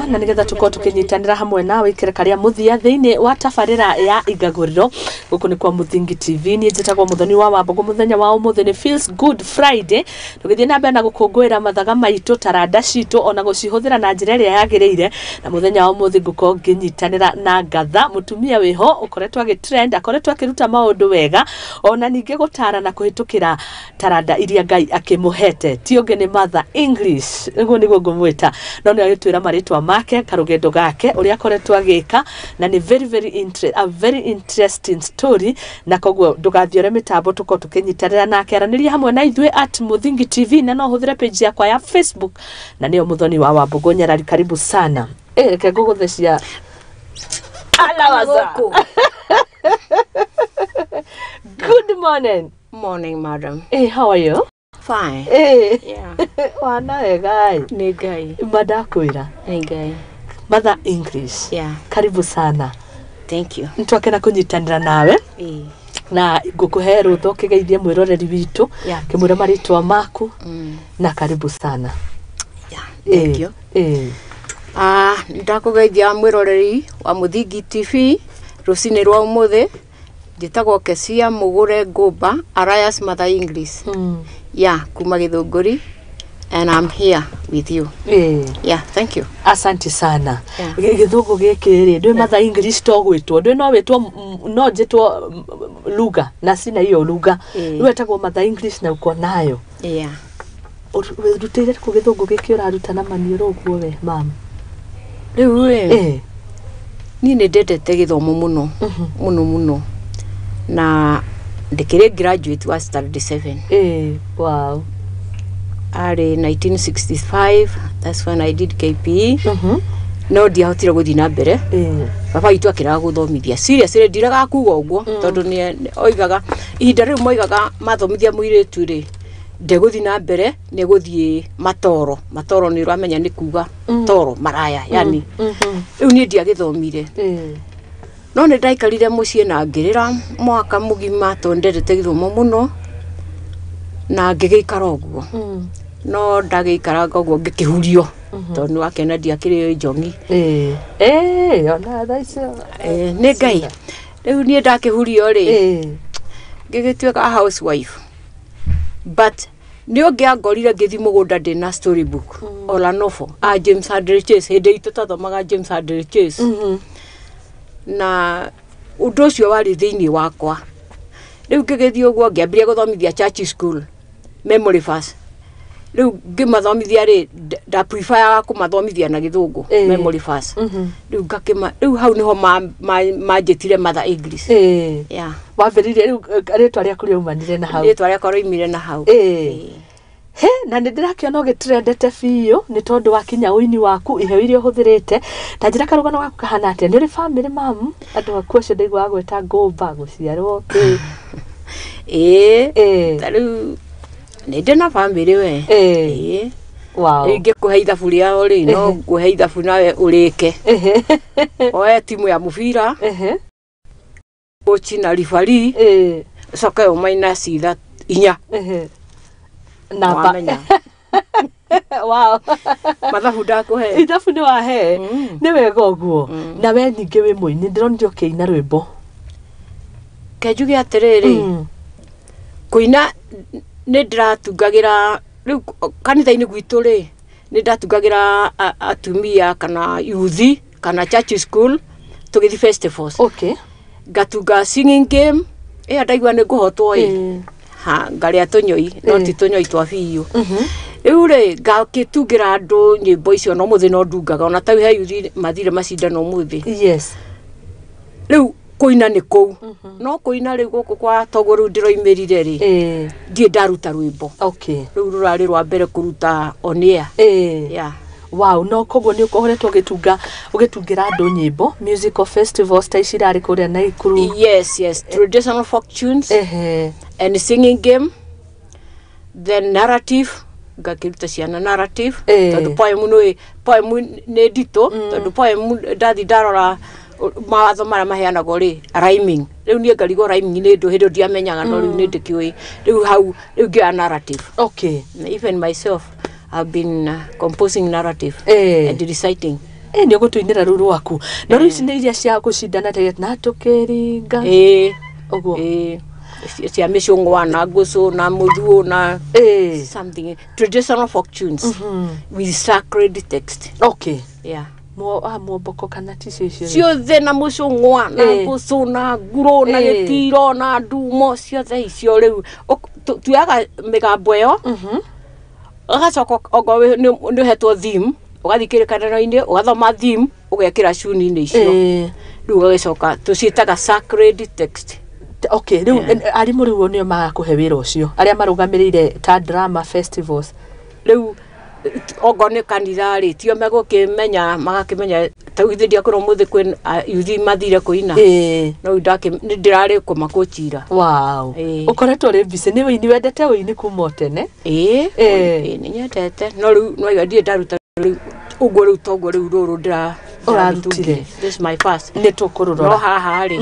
Sana na nigetha tukorwo tukinyitanira hamwe nawe ikereka ria muthia thiini wa tabarira ya Igaguriro. Guku ni kwa Muthingi TV. Ni njitagwo Muthoni wa Wambugu. Muthenya wa umuthi ni Feels Good Friday, tugithie na mbere na gukungũĩra mathaga maitũ, taranda citũ, ona gũcihũthĩra na njĩra ĩrĩa yagĩrĩire. Na muthenya wa umuthi ngukorwo ngĩnyitanĩra na Ngatha, mũtumia wĩho ũkoretwo agĩtrend, akoretwo akĩruta maũndũ wega, ona ningĩ gũtara na kũhĩtũkĩra taranda iria Ngai akĩmũhete. Ti ũngĩ nĩ Mother English, nĩguo nĩguo ngũmwĩta, no nĩ agĩtwĩra marĩtwa make, karũgendo gake, ũrĩa akoretwo agĩka, na nĩ very very a very interesting story. Na koguo ndũgathiore mĩtambo, tũkorwo tũkĩnyitanĩra nake. Aranĩria hamwe na ithuĩ @MuthingiTV, na no ũhũthĩre page yakwa ya Facebook, na nĩyo Muthoni wa Wambũgũ Nyarari. Karibu sana. Reke ngũgũthecia alawaza. Gũkũ. Good morning. Morning, madam. How are you? Fine. Yeah. Wana wega? Nĩ Ngai. Madakwĩra. Nĩ Ngai. Mother English, karibu sana. Thank you. Nĩtwakena kũnyitanĩra nawe. Na ngũkũhe rũtha ũkĩgeithie mwĩroreri witũ, kĩmwĩra marĩtwa maku, na karibu sana. Yeah. Thank you. Ah, ndakũgeithia mwĩroreri wa Mũthingi TV rũcinĩ rwa ũmũthĩ. Njĩtagwo Kesia Mũgũre Ngũmba, alias Mother English. Yeah, kuma Gĩthũngũri, and I'm here with you. Yeah, thank you. Asante sana. Yeah. Gĩthũngũ gĩkĩ rĩ, ndwĩ Mother English to gwĩtwo, ndwĩ no wĩtwo no njĩtwo lugha na sina hiyo lugha. Rĩu etagwo Mother English na uko nayo. Yeah. Wĩrutĩire kũ gĩthũngũ gĩkĩ ũraruta na maniũrũ ũguo we, mam? Rĩu rĩ, niĩ nĩ ndendete gĩthomo mũno mũno mũno, na ndĩkĩrĩ graduate wa standard 7. Wow. Arĩ 1965, that's when I did KPE, no ndiahotire gũthiĩ na mbere. Baba witũ akĩrega gũthomithia. Seriously, ndiraga kuga ũguo tondũ nĩ oigaga, ihinda rĩu moigaga mathomithia mũirĩtu rĩ, ndegũthiĩ na mbere, nĩ gũthiĩ matoro. Matoro nĩ ũramenya nĩ kuga toro maraya yani. Rĩu niĩ ndiagĩthomire, no nĩ ndaikarire mũciĩ na ngĩrĩra mwaka mũgima tondũ ndendete gĩthomo mũno, na ngĩgĩikara ũguo. No ndagĩikaranga ũguo, ngĩkĩhurio, tondũ nĩ wakĩona ndiakĩrĩ njongi. Ona thaa icio. Nĩ Ngai. Rĩu niĩ ndakĩhurio rĩ, ngĩgĩtuĩka housewife, but nĩ ũngĩangorire ngĩthiĩ mũgũnda ndĩna storybook or a novel, a James Hadley Chase. Hĩndĩ itũ twathomaga James Hadley Chase, na ũndũ ũcio warĩ thĩinĩ wakwa. Rĩu ngĩgĩthiĩ ũguo, ngĩambĩrĩria gũthomithia church school memory verse. Rĩu ngĩmathomithia rĩ, ndapreferaga kũmathomithia na Gĩthũngũ memory verse. Rĩu ngakĩma, rĩu hau nĩho manjĩtire Mother English. Yeah. Wambĩrĩirie rĩu, rĩtwa rĩaku rĩaumanire na hau? Rĩtwa rĩakwa rĩoimire na hau. He na nĩ ndĩrakĩona ũgĩtrendete biũ nĩ tondũ wa kinya ũini waku, iheo iria ũhũthĩrĩte. Ta njĩra karũgano gaku kahana atĩa? Nĩ ũrĩ bamĩrĩ, mamu? Andũ aku acio ndaiguaga gwĩta Ngũmba gũciarwo kĩ? Ĩĩ. Ta rĩu nĩ ndĩ na bamĩrĩ we. Ĩĩ. Rĩu ingĩkũhe ithabu rĩao rĩ, no ngũhe ithabu nawe ũrĩke. Oe timu ya mũbira, coach na referee, ũcoke ũminus 4. Namba. Wamenya. Mathabu ndakũhe. Ithabu nĩ wahe. Nĩ wega ũguo. Na we ningĩ wĩ mũini, ndĩronire ũkĩina rwĩmbo. Ke njuge atĩrĩrĩ, kũina nĩ ndĩratungagĩra rĩu kanitha-inĩ gwitũ rĩ, nĩ ndatungagĩra atumia kana youth kana church school tũgĩthiĩ festivals. Ngatunga singing game ĩyo, ndaigua nĩ ngũhotwo ĩ, ha ngarĩa tũnyoi, no ti tũnyoi twa biũ. Rĩu rĩ, ngakĩtungĩra andũ nyĩmbo icio, no mũthĩ no ndungaga, ona tau he yuthi mathire macindano ũmũthĩ. Rĩu kũina nĩ kũu, no kũina rĩu gũkũ kwa toguo rĩu ndĩroimĩrire rĩ, ndirĩ ndaruta rwĩmbo. Rĩu rũrarĩ rwa mbere kũruta on air. Yeah. Wow, no koguo nĩ ũkoretwo ũgĩtunga, ũgĩtungĩra andũ nyĩmbo musical festivals ta ici irarĩ kũrĩa Naikuru? Yes, traditional folk tunes and singing game, then narrative, ngakĩruta ciana narrative, tondũ poem nĩ poem nĩ nditũ, tondũ poem ndathi ndarora mawatho marĩa maheanagwo rĩ, rhyming. Rĩu niĩ ngarigwo rhyming nĩ ndũ, hĩndĩ ĩyo ndiamenyaga, no rĩu nĩ ndĩkĩũĩ. Rĩu hau rĩu ngĩoya narrative. Even myself, I've been composing narrative and reciting. Ĩ nĩ ũgũtũinĩra rũu rwaku. No rĩu ici nĩ iria cia gũcindana ta na tũkĩringa. Ĩĩ. Ũguo. Ĩĩ. Cia mĩcũng'wa na ngũcũ na mũthuũ na Ĩĩ. something traditional folk tunes with sacred text. Okay. Yeah. Muomboko kana ticio icio? Ciothe na mũcũng'wa na Ĩĩ. ngũcũ na ngurũ na Ĩĩ. gĩtiro na ndumo ciothe icio rĩu tuoyaga mĩgambo ĩyo ũgacoka okorwo nĩ ũhetwo theme ũgathiĩ kĩrĩkanĩro-inĩ ũgathoma theme ũgekĩra cuni-inĩ icio Ĩĩ. rĩu ũgagĩcoka tũciĩtaga sacred text. Okay, rĩu arimũ rĩu nĩo magakũhe wĩra ũcio arĩa marũgamĩrĩire ta drama festivals. Rĩu okorwo nĩ kanitha rĩ tio megũkĩmenya magakĩmenya ta rĩu ithuĩ ndiakwĩrwo ũmũthĩ kwĩ yuthi mathire kũina. Ĩĩ. No rĩu nĩ ndĩrarĩ kũmakũchira. Wow. Ĩĩ. Ũkoretwo ũrĩ busy nĩ ũini wendete ũini kuma o tene. Ĩĩ. Ĩĩ. Ĩĩ nĩ nyendete no rĩu no iga ndirĩ ndaruta rĩu ũguo rĩu toguo rĩu rũrũ Ũrarutire. This is my first. Nĩ No tũkũrũrora. haha rĩ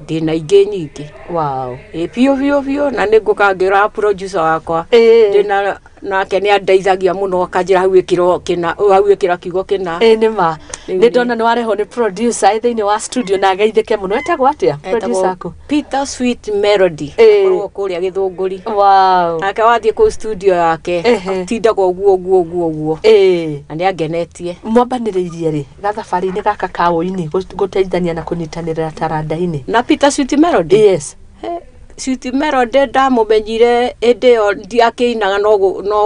ndĩna ingĩ nyingĩ. Wow. Ĩĩ biũ biũ biũ na nĩ ngũka ngĩra producer wakwa. Ĩĩ. Ndĩna nake nĩ andeithagia mũno akanjĩra hau ĩkĩra kĩna hau ĩkĩra kiugo kĩna. Ĩĩ nĩ ma. Rĩu Nĩ ndona nĩ warehwo nĩ producer thĩinĩ wa studio na ageithĩke mũno. Etagwo atĩa producer aku? Peter Sweet Melody. Ĩĩ. Akoragwo kũrĩa Gĩthũngũri. Wow. Nake wathiĩ kũu studio yake Ehe. atindaga ũguo ũguo ũguo ũguo. Ĩĩ. Na nĩ angenetie. Mwambanĩrĩirie rĩ gathabarĩ-inĩ gaka ka ũini gũteithania na kũnyitanĩra taranda-inĩ? Na Peter Sweet Melody. Yes. Sweet Melody ndamũmenyire hĩndĩ ĩyo ndiakĩinaga no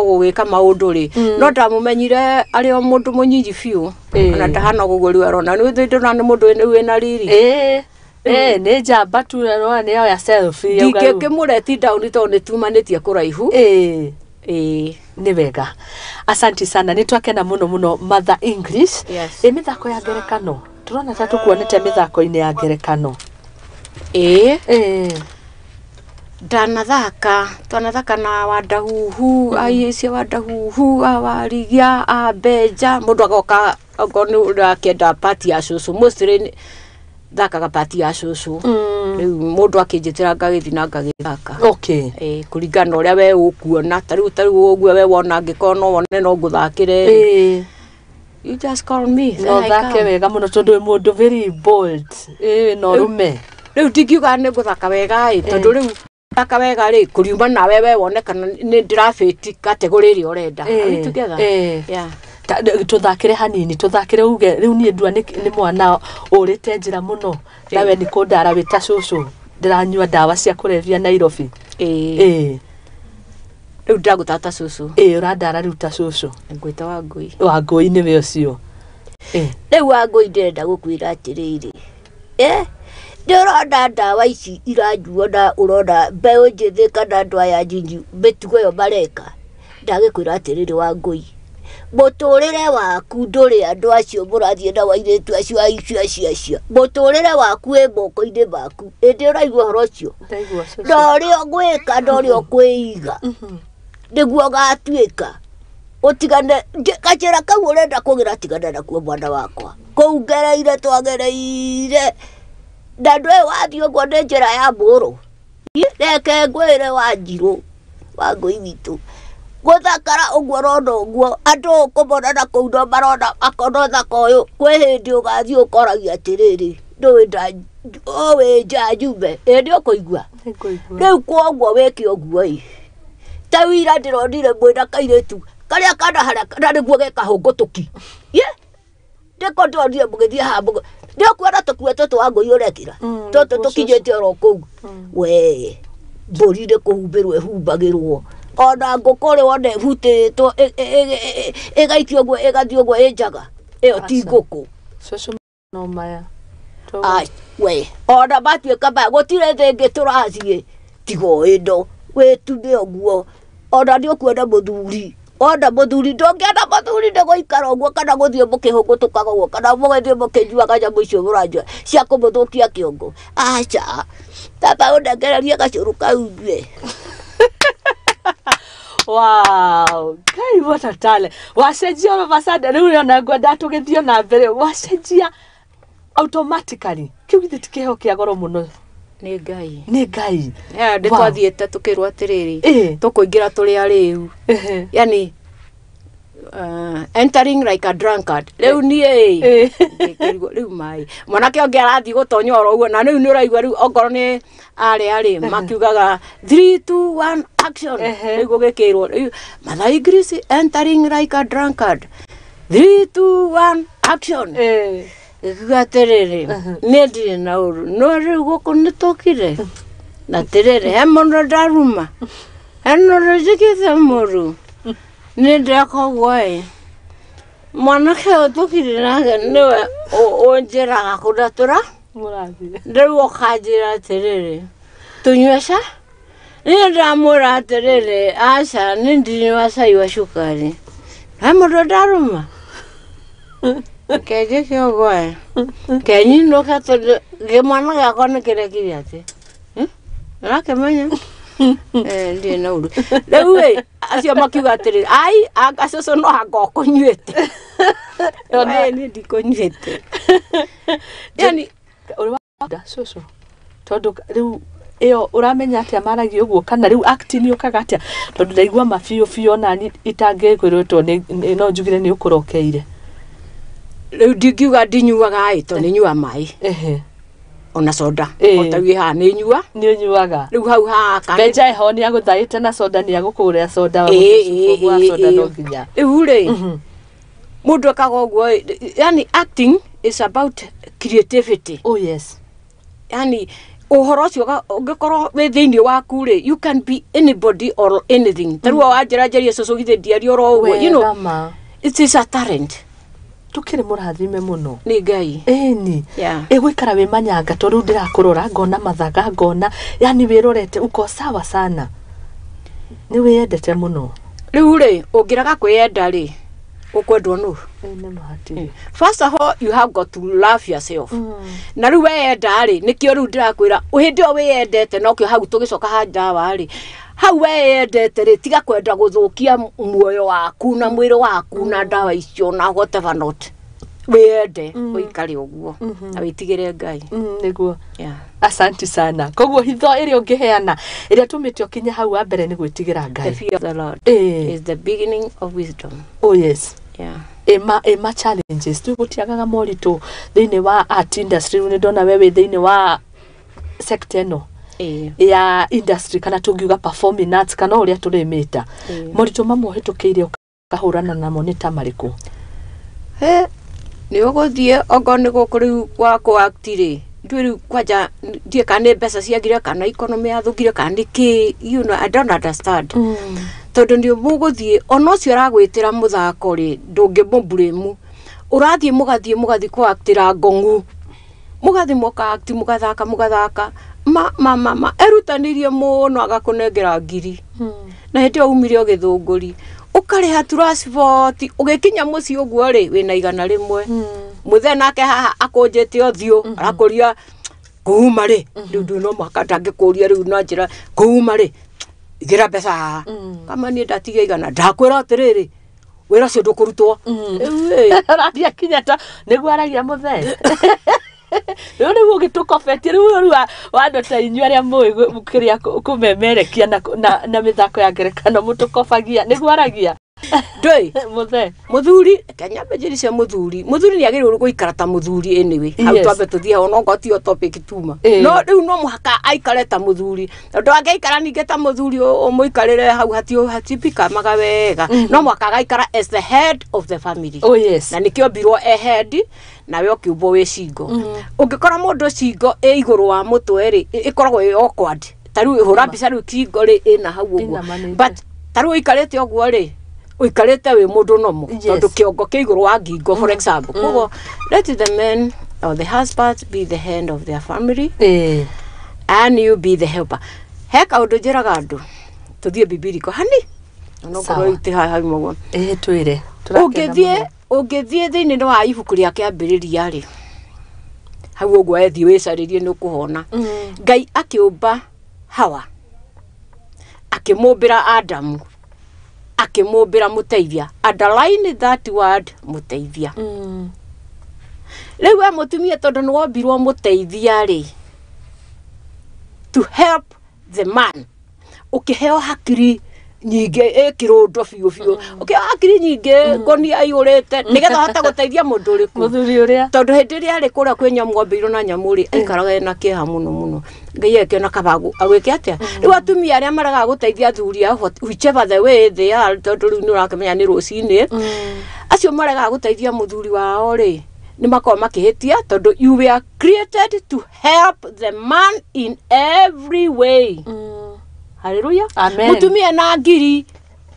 gũgĩka maũndũ rĩ no ndamũmenyire arĩ o mũndũ mũnyinyi biũ. Ĩĩ. Ona ndahana ũguo rĩu arona nĩ ndĩrona nĩ mũndũ wĩna riri. Ĩĩ. Ĩĩ nĩ njamba tu na nĩ oya selfie yauga rĩu. Ndingĩkĩmũreti down tondũ nĩ tumanĩtie kũraihu. Ĩĩ. Ĩĩ. Nĩ wega. Asanti sana nĩ twakena mũno mũno Mother English. Yes. Ĩ mĩthako ya ngerekano tũrona ta tũkuonete mĩthako-inĩ ya ngerekano. Ĩĩ. Ĩĩ. Ndanathaka twanathaka na Wandahuhu aicia Wandahuhu awarigia ambenja mũndũ agoka okorwo nĩ ũrakĩenda pati ya cũcũ mostly thakaga pati ya cũcũ rĩu mũndũ akĩnjĩtĩra ngagĩthiĩ na ngagĩthaka. Okay. Ĩĩ kũringana na ũrĩa we ũkuona ta rĩu ũguo we wona angĩkorwo no wone no ngũthakĩre. Ĩĩ. You just call me then No I thake come. wega mũno tondũ wĩ mũndũ very bold. Ĩĩ na ũrũme. Rĩu ndingiuga nĩ ngũthaka wega ĩ tondũ rĩu thaka wega rĩ kũriuma nawe we wone kana nĩ ndĩrabĩti kategori ĩrĩa ũrenda. Are we together? Ĩĩ. Yeah. Tũthakĩre hanini tũthakĩre uge rĩu niĩ ndua nĩ mwana ũrĩte njĩra mũno nawe nĩ kũndara wĩ ta cũcũ ndĩranyua ndawa cia kũrebia Nairobi. Ĩĩ. Ĩĩ. Rĩu ndĩragũtata cũcũ. Ĩĩ ũrandara rĩu ta cũcũ. Ngwĩta Wangũi. Wangũi nĩwe ũcio. Ĩĩ. Rĩu Wangũi ndĩrenda gũkwĩra atĩrĩrĩ nĩ ũrona ndawa ici iranyuo na ũrona mbeũ njĩthĩ kana andũ aya nyinyi mĩtugo ĩyo mareka ndagĩkwĩra atĩrĩrĩ Wangũi mũtũrĩre waku ndũrĩ andũ acio mũrathiĩ na airĩtu acio acio acio acio mũtũrĩre waku wĩ moko-inĩ maku ĩndĩ ũraigua ũhoro ũcio Ndaigua cũcũ. na ũrĩa ũgwĩka na ũrĩa ũkwĩiga nĩguo ũgatuĩka ũtigane gacĩra kau ũrenda kũgĩra tigana nakuo mwana wakwa kũu ngereire twagereire na ndũĩ wathiĩ ũguo nĩ njĩra ya mũrũ reke ngwĩre Wanjirũ Wangũi witũ gũthakara ũguo ũrona ũguo andũ ũkũmona na kũu no marona akona ũthaka ũyũ kwĩ hĩndĩ ũgathiĩ ũkoragia atĩrĩrĩ ndũĩ ũĩ nja njume ĩ nĩ ũkũigua Nĩngũigua. rĩu kwoguo wĩke ũguo ĩ ta wira ndĩronire mwĩna kairĩtu karĩa kana harĩa na nĩguo gekahũngũtũki ye nĩko ndĩronire mũgĩthiĩ haha nĩ ũkuona tũkuo tũtũ Wangũi ũrekĩra tũtũ tũkinyĩte oro kũu we mbũri nĩ kũhumbĩrwo ĩhumbagĩrwo ona ngũkũ rĩ wona ĩhutĩtwo ĩgaikio ũguo ĩgathiĩ ũguo ĩ njaga ĩyo ti ngũkũ. Cũcũ no maya. We ona matuĩka maya gũtirĩ thĩ ĩngĩ tũrathiĩ tiga o ĩno wĩtume ũguo ona nĩ ũkuona mũthuri ona mũthuri ndũngĩona mũthuri nĩ gũikara ũguo kana gũthiĩ mũkĩhũngũtũkaga ũguo kana mũgĩthiĩ mũkĩnyuaga nyamũ icio mũranyua cia kũmũthũkia kĩongo aca tamba ũnengererie gacũrũ kau nyue. Wow, Ngai what a talent. Wacenjia all of a sudden rĩu ona ngwenda tũgĩthiĩ na mbere wacenjia automatically. Kĩu githĩ ti kĩheo kĩa goro mũno. Nĩ Ngai. Nĩ Ngai. Nĩ twathiĩte tũkĩrwo atĩrĩrĩ Ĩĩ. tũkũingĩra tũrĩ arĩu. Ehe. Yani Entering like a drunkard. Rĩu niĩ ngĩkĩrigwo rĩu maĩ mwanake ũngĩ arathiĩ gũtonya oro ũguo, na rĩu nĩ ũraigua rĩu okorwo nĩ arĩa rĩ makiugaga 3 2 1 action. Rĩu gũgĩkĩrwo rĩu Mathai Grace entering like a drunkard, 3 2 1 action. Gĩkiuga atĩrĩrĩ, niĩ ndirĩ na ũru, no rĩu gũkũ nĩ tũkire na atĩrĩrĩ, he mũndũ ndaruma, he mũndũ njĩkĩte mũru, nĩ ndeka ũguo ĩ, mwanake ũyũ tũkire nake nĩwe ũnjĩraga kũrĩa tũra Mũrathiĩ. Rĩu ũkanjĩra atĩrĩrĩ, tũnyue ca, niĩ ndamwĩra atĩrĩrĩ, aca, nĩ ndinyua cai wa cukari, he mũndũ ndaruma, kenjĩke ũguo ĩ, kenyinũke, tondũ kĩmwana gĩakwa nĩ kĩrekire atĩ ũrakĩmenya. Ndirĩ na ũru. Rĩu ĩ, acio makiuga atĩrĩrĩ, ai, anga cũcũ no anga ũkũnyuĩte. Niĩ ndikũnyuĩte, yani. Ũrĩ wa cũcũ, tondũ rĩu ĩyo ũramenya atĩa maragia ũguo, kana rĩu acting yũkaga atĩa? Tondũ ndaigua ma biũ biũ onani itangĩkwĩrĩtwo no njugire nĩ ũkũrokeire. Rĩu ndingiuga ndinyuaga ĩ, tondũ nĩ nyua maĩ ona soda. O ta rĩu haha nĩ nyua. Nĩ ũnyuaga. Rĩu hau haha kana Benja ĩho nĩ agũthaĩte na soda, nĩ agũkũgũrĩra soda. Wa soda no nginya. Rĩu rĩ, mũndũ ekaga ũguo ĩ, yani acting is about creativity. Oh yes. Yani ũhoro ũcio ũngĩkorwo wĩ thĩinĩ waku rĩ, you can be anybody or anything. Ta rĩu wanjĩra njarie cũcũ, githĩ ndiaria oro ũguo? Wega ma. It is a talent. Tũkĩrĩ mũrathime mũno. Nĩ Ngai. Ĩni. Ĩgũikara wĩ manyanga, tondũ rĩu ndĩrakũrora ngona mathaga, ngona yani wĩrorete uko sawa sana, nĩ wĩyendete mũno. Rĩu rĩ, ũngĩrega kwĩyenda rĩ, ũkwendwo nũ? Ĩ, nĩ mahatiri. First of all, you have got to love yourself. Na rĩu weyenda rĩ, nĩkĩo rĩu ndĩrakwĩra hĩndĩ ĩyo wĩyendete, nokĩo hau tũgĩcoka ha ndawa rĩ, hau weyendete rĩ, tiga kwenda gũthũkia muoyo waku na mwĩrĩ waku na ndawa icio na whatever not. Wĩyende, ũikare ũguo na wĩtigĩre Ngai. Nĩguo. Asanti sana. Koguo hitho ĩrĩa ũngĩheana ĩrĩa tũmĩte ũkinye hau wa mbere nĩ gwĩtigĩra The Ngai. fear of the Lord is the beginning of wisdom. Oh yes. Ĩma challenges tu, gũtiagaga moritũ thĩinĩ wa art industry. Rĩu nĩ ndona we wĩ thĩinĩ wa sector ĩno ya industry, kana tũngiuga performing arts, kana ũrĩa tũrĩmĩta. Moritũ mamwe ũhĩtũkĩire ũkahũrana namo nĩ ta marĩkũ? He, nĩ ũgũthiĩ okorwo nĩ gũkũ rĩu gwa kũ-act rĩ, ndiũĩ rĩu kwanja ndiũĩ kana nĩ mbeca ciagire, kana economy yathũkire, kana nĩ kĩ, I don't understand, tondũ nĩ mũgũthiĩ ona ũcio ũragwĩtĩra mũthako rĩ, ndũngĩmũblame. Ũrathiĩ mũgathiĩ kũ-actĩra ngong'u, mũgathiĩ mũka-act, mũgathaka mũgathaka, ma ma ma ma erutanĩirie mũno agakũnengera ngiri, na hĩndĩ ĩyo umire ũgĩthũngũri, ũkarĩha transport, ũgĩkinya mũciĩ ũguo rĩ, wĩna 100. Mũthee nake haha akũnjĩte ũthiũ, arakũria kuma rĩ, rĩu ndũ no mũhaka ndangĩkũria rĩu na njĩra kuma rĩ, igĩra mbeca haha, kama niĩ ndatigia 100, ndakwĩra atĩrĩrĩ, wĩra ũcio ndũkũrutwo rĩu ĩ. Araria kinya ta nĩguo aragia mũthee rĩu nĩguo ũgĩtũkobetie rĩu rĩu wa andũ ta inyuĩ arĩa mũĩ kĩrĩa kũmemerekia na mĩthako ya ngerekano mũtũkobagia, nĩguo aragia. Ndũĩ. Mũthee. Mũthuri, kenya njĩri cia mũthuri, mũthuri nĩ agĩrĩirwo gũikara ta mũthuri. Anyway, hau twambe tũthiĩ hau, no tiyo topic tuma. No rĩu no mũhaka aikare ta mũthuri, tondũ angĩikara ningĩ ta mũthuri ũmũikarĩre hau hatipikamaga wega. No mũhaka agaikara as the head of the family. Oh yes. Na nĩkĩo mbirwo e head, nawe ũkĩũmbwo wĩ cingo. Ũngĩkora mũndũ cingo ĩ igũrũ wa mũtwe rĩ, ĩkoragwo ĩ awkward. Ta rĩu hũra mbica rĩu, cingo rĩ ĩna hau ũguo. Ĩnamanĩte. But ta rĩu ũikarĩte ũguo rĩ, ũikarĩte wĩ mũndũ nomo, tondũ kĩongo kĩ igũrũ wa ngingo, for example. Koguo let the men or the husband be the head of their family and you be the helper. He kaũndũ njĩraga andũ, tũthiĩ bibiliko hani onokorwo itĩ haha mũguo. Ĩ, twĩre. Tũrakena Ũngĩthiĩ mũno. Ũngĩthiĩ thĩinĩ wa ibuku rĩa Kĩambĩrĩria rĩ, hau ũguo ethiĩ wĩcarĩrie nĩ ũkũhona. Ngai akĩũmba Hawa, akĩmũmbĩra Adamu, akĩmũmbĩra mũteithia. Underline that word, mũteithia. Rĩu we mũtumia, tondũ nĩ wombirwo mũteithia rĩ, to help the man, ũkĩheo hakiri Nyingĩ ĩkĩrũndo biũ biũ. Ũkĩoya ngiri nyingĩ ngũnia aiyũrĩte nĩgetha ũhote gũteithia mũndũ ũrĩkũ? Mũthuri ũrĩa. Tondũ hĩndĩ ĩrĩa arĩ kũrĩa kwĩ nyamũ ombĩirwo na nyamũ rĩ, aikaraga ena kĩeha mũno mũno. Ngai akĩona kaba agwĩke atĩa. Rĩu atumia arĩa maregaga gũteithia athuri ao, whichever the way they are, tondũ rĩu nĩ ũrakĩmenya nĩ rũcinĩ, acio maregaga gũteithia mũthuri wao rĩ, nĩ makoragwo makĩhĩtia, tondũ you were created to help the man in every way. Hallelujah. Amen. Mũtumia na ngiri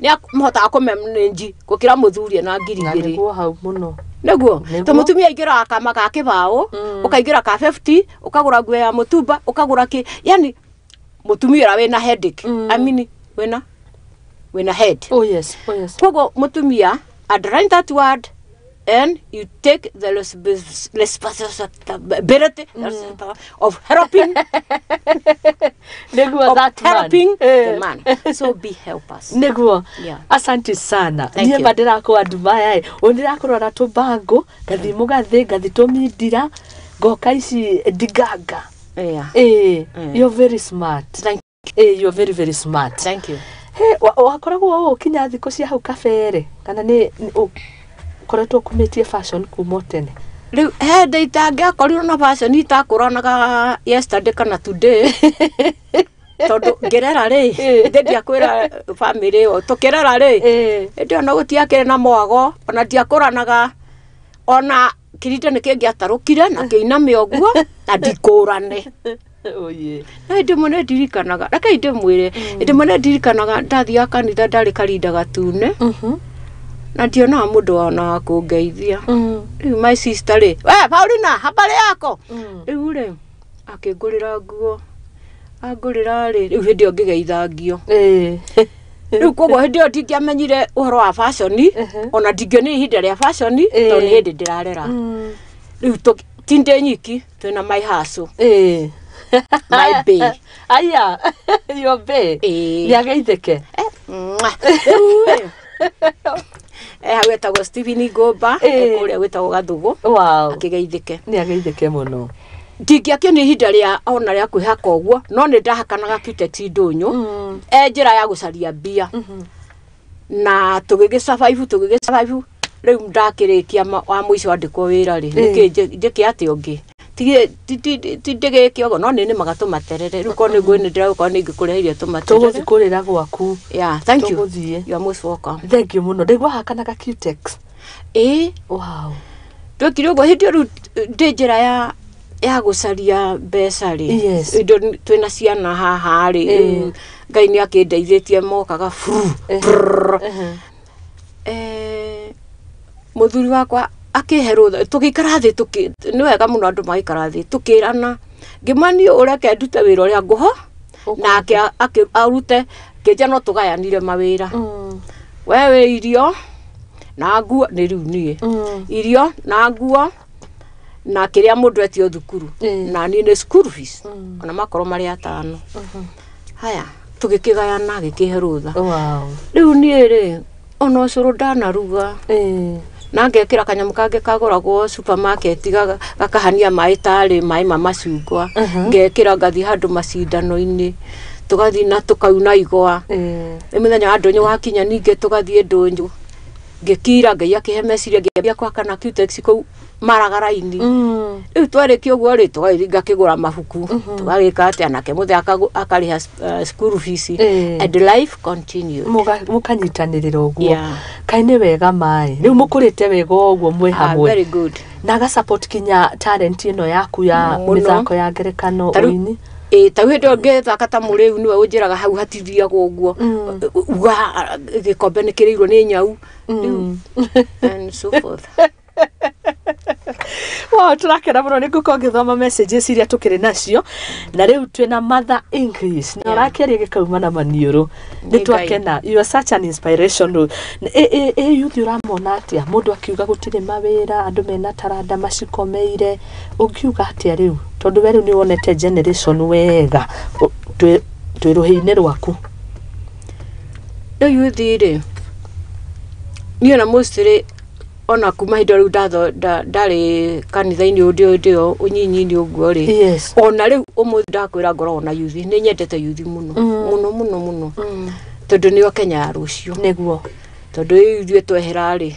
nĩ mahotaga kũmanage gũkĩra mũthuri na ngiri Na igĩrĩ. Nĩguo hau mũno. Nĩguo. Nĩguo. To mũtumia aingĩraga kama ga kĩbaũ, ũkaingĩra ka 50, ũkagũra nguo ya mũtumba, ũkagũra kĩ, yani mũtumia ũrĩa wĩna headache, I mean, wĩna head. Oh yes, oh yes. Koguo mũtumia, underline that word and you take the responsibility of helping Nĩguo of that man. helping the man. So be helpers. Nĩguo. Yeah. Asante sana. Thank Niĩ you. ma ndĩrakũ admire ũ, ndĩrakũrora tũbango, ngathi mũgathĩ, ngathi tũmindira, ngoka ici ndiganga. Ĩĩ, you're very smart. Thank Ĩĩ, you're very very smart. Thank you. He, wakoragwo ũũ kinya thikũ cia hau kabere, kana nĩ ũkoretwo ũkumĩtie fashion kuma o tene? Rĩu he ndĩ itangĩakorirwo na fashion itakũranaga yesterday kana today, tondũ ngĩrera rĩ, ndĩ ndiakwĩra family ĩyo tũkĩrera rĩ, hĩndĩ ĩyo no gũtiakĩrĩ na mwago, ona ndiakũranaga, ona kĩrinde nĩ kĩngĩatarũkire na kĩiname ũguo na ndikũrane. Oye. Na hĩndĩ ĩmwe nĩ ndirikanaga, rekei ndĩmwĩre, hĩndĩ ĩmwe nĩ ndirikanaga ndathiaga kanitha, ndarĩ karinda gatune, na ndionaga mũndũ ona wa kũngeithia. Rĩu my sister rĩ, we Paulina, habari yako? Rĩu rĩ, akĩngũrĩra nguo, angũrĩra rĩ, rĩu hĩndĩ ĩyo ngĩgeithangio. Rĩu koguo hĩndĩ ĩyo ndingĩamenyire ũhoro wa fashion, ona ndingĩonire ihinda rĩa fashion, tondũ nĩ hĩndĩ ndĩrarera. Rĩu ti ndĩ nyiki, twĩna my hustle, my bae. Aya, your bae. Ĩĩ. Nĩ ageithĩke. Mwah. Rĩu rĩ, hau etagwo Stephen Ngũmba, kũrĩa gwĩtagwo Gathũgũ. Akĩgeithĩke. Nĩ ageithĩke mũno. Ndingĩakĩona ihinda rĩa ona rĩa kwĩhaka ũguo, no nĩ ndahakanaga Cutex ndũnyũ e njĩra ya gũcaria mbia, na tũgĩgĩ survive, tũgĩgĩ survive. Rĩu ndakĩrĩkia wa mũico andĩkwo wĩra rĩ, nĩkĩ njĩke atĩa ũngĩ? Ti ndĩgĩke ũguo, no nĩ nĩmaga tũmaterere. Rĩu korwo nĩ ngũĩ nĩ ndĩragũkorwo nĩ ingĩkũreheire tũmaterere. Tũgũthiĩ kũrĩra gwaku. Yeah, thank you. Tũgũthiĩ. You are most welcome. Thank you mũno. Ndaigua hakanaga Cutex. Ĩĩ. Twekire ũguo hĩndĩ ĩyo rĩu ndĩ njĩra ya gũcaria mbeca rĩ. Hĩndĩ ĩyo twĩna ciana haha rĩ, rĩu Ngai nĩ akĩndeithĩtie, mokaga fru brrr. Mũthuri wakwa akĩhe rũtha, tũgĩikara thĩ, nĩ wega mũno andũ magĩikara thĩ, tũkĩrana, ngĩmwĩra niĩ ũreke ndute wĩra ũrĩa ngũho nake arute kĩnja, no tũgayanire mawĩra. We wĩ irio na nguo, nĩ rĩu niĩ irio na nguo na kĩrĩa mũndũ etio thukuru, na niĩ nĩ school fees, ona makorwo marĩ atano. Haya, tũgĩkĩgayana, agĩkĩhe rũtha. Rĩu niĩ rĩ, ona ũcũrũ ndanaruga, na ngekĩra kanyamũ kangĩ kagũragwo supermarket gakahania maĩ tarĩ maĩ ma macungwa, ngekĩra, ngathiĩ handũ macindano-inĩ, tũgathiĩ na tũkauna igwa. Nĩ mũthenya wa ndũnyũ wakinya, ningĩ tũgathiĩ ndũnyũ, ngĩkira. Ngai akĩhe meciria, ngĩambia gwaka na Cutex kũu maragara-inĩ. Rĩu twarĩkia ũguo rĩ, tũgagĩthiĩ ngakĩgũra mabuku, tũgagĩka atĩa, nake mũthee akarĩha school fees, and life continued. Mũkanyitanĩrĩra ũguo. Yeah. Kaĩ nĩ wega maĩ rĩu mũkũrĩte wega ũguo mwĩ Ah, hamwe. very good. Na agasupport kinya talent ĩno yaku ya Mũno. mĩthako ya ngerekano, ũini. Ĩ, ta hĩndĩ ĩyo ngĩthaka ta mũrĩu, nĩwe ũnjĩraga hau hatithiagwo ũguo, uga gĩkombe nĩ kĩrĩirwo nĩ nyau rĩu, and so forth. Wow, turakena mũno nĩ ngũkorwo ngĩthoma messages iria tũkĩrĩ nacio, na rĩu twĩna Mother English na ũrakĩaria gĩkauma na maniũrũ. Nĩ Nĩ Ngai. twakena. You are such an inspiration. Ĩ youth ũramona atĩa mũndũ akiuga gũtirĩ mawĩra, andũ mena taranda macikomeire, ũngiuga atĩa rĩu, tondũ we rĩu nĩ wonete generation wega, twĩ rũhĩ-inĩ rwaku? Rĩu youth rĩ, niĩ ona mostly ona kuma hĩndĩ ĩyo rĩu ndarĩ kanitha-inĩ ũndĩ ũndĩ ũnyinyi-inĩ ũguo rĩ, ona rĩu ũmũthĩ ndakwĩra ngoragwo na youth, nĩ nyendete youth mũno mũno mũno mũno. Tondũ nĩo Kenya ya rũciũ. Nĩguo. Tondũ rĩu ithuĩ twehera rĩ,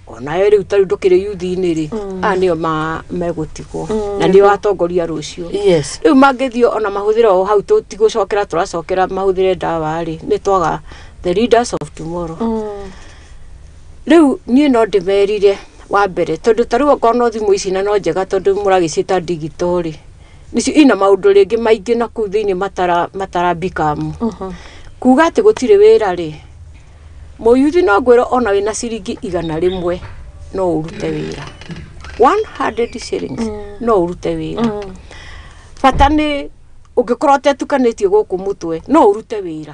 onawe rĩu tarĩu ndũkĩrĩ yuthi-inĩ rĩ, aya nĩo megũtigwo na nĩo atongoria rũciũ. Yes. Rĩu mangĩthiĩ ona mahũthĩre o hau, tũtigũcokera tũracokera mahũthĩre ndawa rĩ, nĩ twaga the leaders of tomorrow. Rĩu niĩ no ndĩmerire wa mbere, tondũ ta rĩu okorwo no thimũ ici na no njega tondũ mũragĩciĩta digital rĩ, nĩcio ina maũndũ rĩngĩ maingĩ na kũu thĩinĩ matara become. Kuga atĩ gũtirĩ wĩra rĩ, mũyuthi no ngwĩre ona wĩna ciringi 100 no ũrute wĩra. 100 shillings no ũrute wĩra. Bata nĩ ũngĩkorwo ũtetukanĩtie gũkũ mũtwe no ũrute wĩra.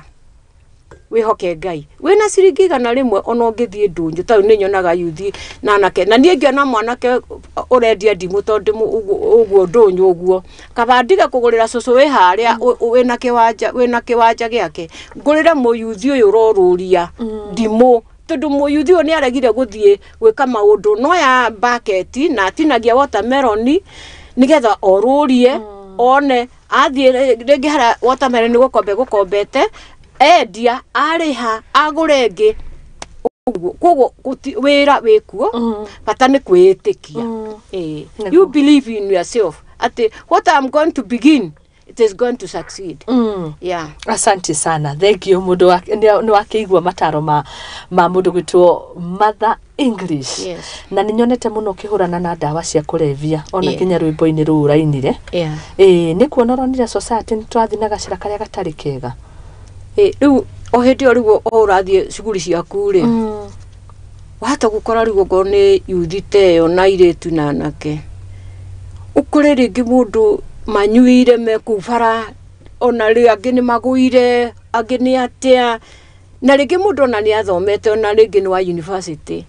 Wĩhoke Ngai. Wĩna ciringi 100 ona ũngĩthiĩ ndũnyũ, ta rĩu nĩ nyonaga yuthi na anake, na niĩ ngĩona mwanake ũrendia ndimũ tondũ ũguo ndũnyũ ũguo, kaba ndige kũgũrĩra cũcũ wĩ harĩa wĩna kĩwanja gĩake, ngũrĩre mũyuthi ũyũ ũrorũria ndimũ, tondũ mũyuthi ũyũ nĩ aregire gũthiĩ gwĩka maũndũ no ya baketi na atinagia watermelon nĩgetha orũrie one athiĩ rĩngĩ harĩa watermelon gũkombe gũkombete endia arĩha agũre ĩngĩ ũguo. Koguo wĩra wĩkuo, bata nĩ kwĩĩtĩkia. You believe in yourself atĩ what I'm going to begin, it is going to succeed. Yeah. Asante sana, thank you. Mũndũ nĩ wakĩigua mataro ma mũndũ gwĩtwo Mother English. Yes. Na nĩ nyonete mũno ũkĩhũrana na ndawa cia kũrebia ona kinya rwĩmbo-inĩ rũu ũrainire. Nĩ kuona ũronire society nĩ tũrathiĩ na gacĩra karĩa gatarĩ kega. Rĩu o hĩndĩ ĩyo rĩu o ũrathiĩ cukuru ciaku rĩ, wahota gũkora rĩu okorwo nĩ yuthi ta ĩyo na airĩtu na anake, ũkore rĩngĩ mũndũ manyuire me kũu bara, ona rĩ angĩ nĩ magũire, angĩ nĩ atĩa, na rĩngĩ mũndũ ona nĩ athomete, ona rĩngĩ nĩ wa university,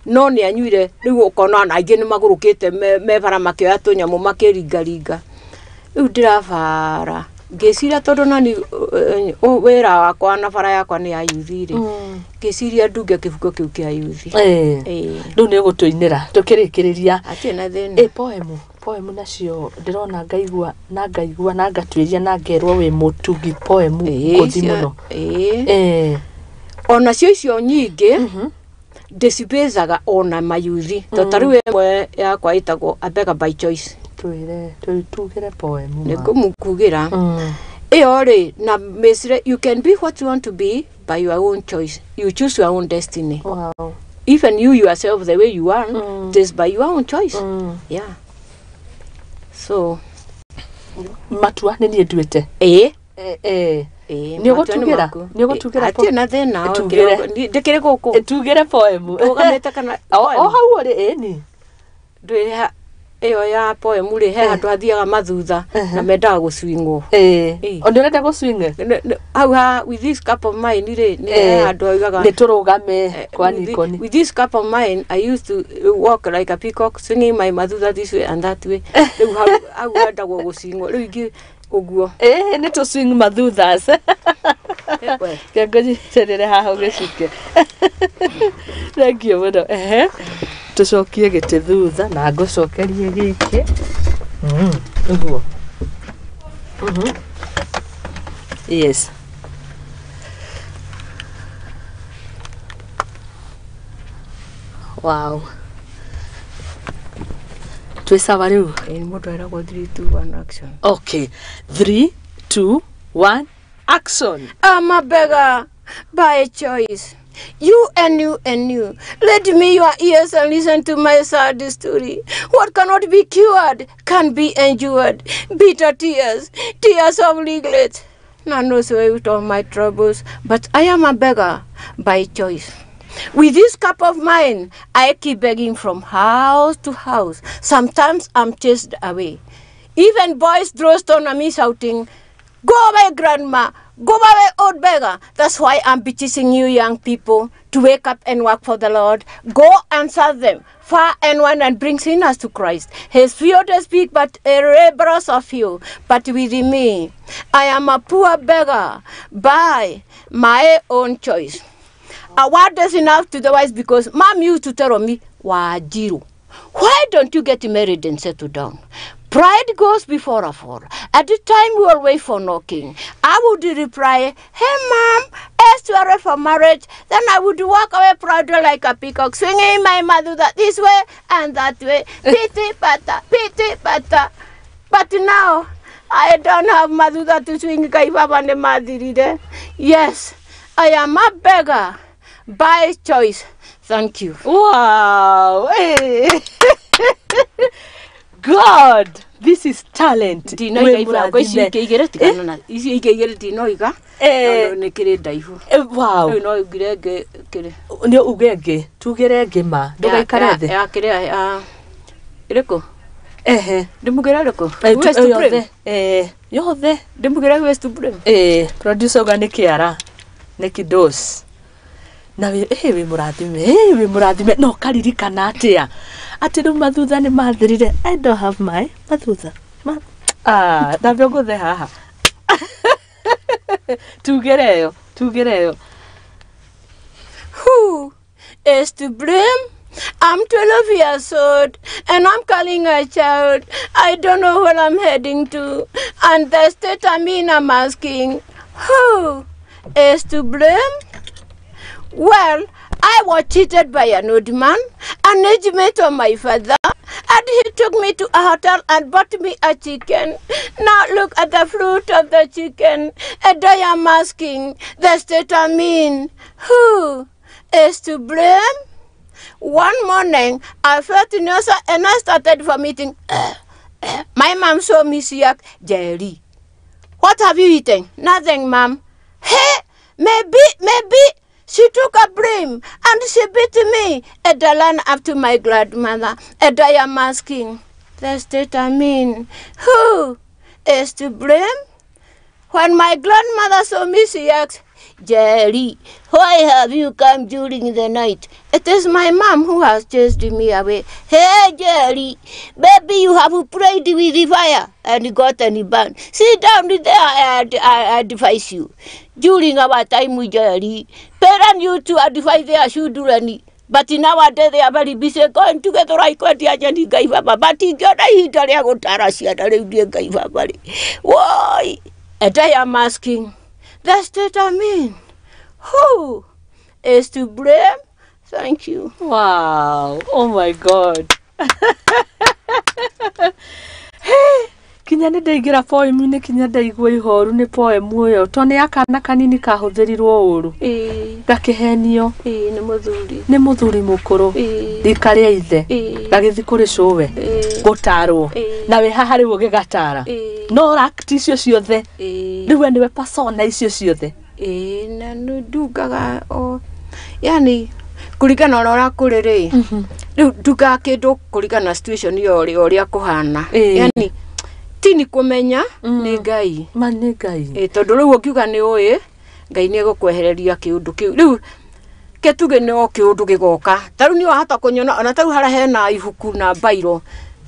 no nĩ anyuire, rĩu ũkona ona aingĩ nĩ magũrũkĩte me bara makĩoya tũnyamũ makĩringaringa. Rĩu ndĩrabara ngĩciria tondũ nani wĩra wakwa na bara yakwa nĩ ya yuthi rĩ, ngĩciria ndunge kĩbungo kĩu kĩa yuthi. Rĩu nĩ ũgũtũinĩra tũkĩrĩkĩrĩria. Hatirĩ na thĩna. Poemu nacio ndĩrona ngaigua na ngaigua na ngatuĩria na ngerwo wĩ mũtugi poemu ngũthi mũno. Onacio icio nyingĩ ndĩcibĩcaga ona mayuthi, tondũ ta rĩu ĩmwe yakwa ĩtagwo A Beggar by Choice. Twĩre tugĩre poemu. Nĩ ngũmũkugĩra ĩyo rĩ, na mĩcire, you can be what you want to be by your own choice. You choose your own destiny. Wow. Even you yourself, the way you are, it is by your own choice. Yeah. So matua nĩ niĩ nduĩte. Nĩ ũgũtugĩra? Nĩ ũgũtugĩra? Hatirĩ na thĩna. Ndĩkĩrĩ gũkũ. Tugĩre poemu. Ndũgamĩte kana o hau ũrĩ ĩni. Ndwĩre ĩyo ya poemu rĩ, he handũ hathiaga mathutha na mendaga gũcwingwo. O nĩ ũrenda gũcwinge? Hau ha with this cup of mine rĩ, nĩ he handũ haugaga nĩ tũrũgame kwa Nikoni. With this cup of mine I used to walk like a peacock swinging my mathutha this way and that way. Rĩu hau hendagwo gũcwingwo, rĩu ingĩ ũguo. Nĩ tũ swing mathuthas. Kengũnyitĩrĩre haha ũgĩcuke. Thank you mũno. Tũcokie gĩtĩ thutha na ngũcokerie gĩkĩ. Ũguo. Yes. Wow. Twĩ sawa rĩu? Mũndũ eragwo 3 2 1 action. Okay. 3 2 1 action. I'm a beggar by choice. You and you and you. Lend me your ears and listen to my sad story. What cannot be cured can be endured. Bitter tears, tears of regret. None knows out of my troubles, but I am a beggar by choice. With this cup of mine, I keep begging from house to house. Sometimes I'm chased away. Even boys throw stone at me shouting, "Go away, grandma! Go away, old beggar!" That's why I'm beseeching you young people to wake up and work for the Lord. Go and serve them far and wide and bring sinners to Christ. His field is big, but a laborers are few. But with me, I am a poor beggar by my own choice. A word is enough to the wise, because mom used to tell me, Wajiro, why don't you get married and settle down? Pride goes before a fall. At the time we were wait for knocking, I would reply, "Hey mom, As for marriage, then I would walk away proudly like a peacock, swinging my mother this way and that way. Pity pata, pity pata. But now, I don't have mathutha to swing. Ngai baba nĩ mathirire. Yes, I am a beggar by choice. Thank you. Wow. Hey. God, this is talent. Ndinoiga ibango ici ingĩ igĩrĩ tigana na ici ingĩ igĩrĩ ndinoiga tondũ nĩ kĩrĩ ndaihu. Wow. Rĩu no ugire ĩngĩ kĩrĩ. Nĩ uge ĩngĩ, tugĩre ĩngĩ ma, ndũgaikare thĩ. Ya kĩrĩa ya ĩrĩkũ? Ehe. Ndĩmugĩre ĩrĩkũ? Who is to blame? Yothe. Ndĩmugĩre who is to blame? Producer uga nĩ kĩara, nĩ kidos. Na wĩ wĩ mũrathime, wĩ mũrathime, no karirikana atĩa? Atĩ rĩu mathutha nĩ mathirire. I don't have my mathutha. Ndambe ngũthe haha. Tugĩre ĩyo, tugĩre ĩyo. Who is to blame? I'm 12 years old and I'm calling a child. I don't know where I'm heading to. And the state I'm in, I'm asking, who is to blame? Well, I was cheated by an old man, an age mate of my father, and he took me to a hotel and bought me a chicken. Now look at the fruit of the chicken, and I am asking the state I'm in, who is to blame? One morning, I felt nausea and I started vomiting. My mom saw me, she asked, Jerry, what have you eaten? Nothing, ma'am. Hey, maybe. She took a blame and she beat me. And I ran up to my grandmother and I am asking, the state I'm in, who is to blame? When my grandmother saw me, she asked, Jerry, why have you come during the night? It is my mom who has chased me away. Hey, Jerry, maybe you have prayed with the fire and got any burn. Sit down there and I advise you. During our time with Jerry, parents used to advise their children, but nowadays they are very busy going together. I can't Ngai baba, but ingĩona ihinda rĩa gũtara ciana rĩu niĩ Ngai baba rĩ. Woi! And I am asking, the state I'm in, who is to blame? Thank you. Wow. Oh my God. Hey, kinya nĩ ndaingĩra poem-inĩ, kinya ndaigua ihoru nĩ poem ĩyo to nĩ ya kana kanini kahũthĩrirwo ũru. Gakĩhenio. Nĩ mũthuri. Nĩ mũthuri mũkũrũ. Rika rĩa ithe. Gagĩthiĩ kũrĩ cũwe. Gũtarwo. Na wĩ haha rĩu ũgĩgatara. No act icio ciothe. Rĩu we nĩwe persona icio ciothe. Na nĩ ndungaga o yani kũringana na ũrĩa kũrĩ rĩ. Rĩu ndungaga kĩndũ kũringana na situation ĩyo ũrĩa kũhana. Yani ti nĩ kũmenya nĩ Ngai. Ma nĩ Ngai. Tondũ rĩu ũngiuga nĩ ũĩ Ngai nĩ egũkwehereria kĩũndũ kĩu. Rĩu ke tuge no kĩũndũ gĩgoka. Ta rĩu niĩ wahota kũnyona ona ta rĩu harĩa hena ibuku na bairo.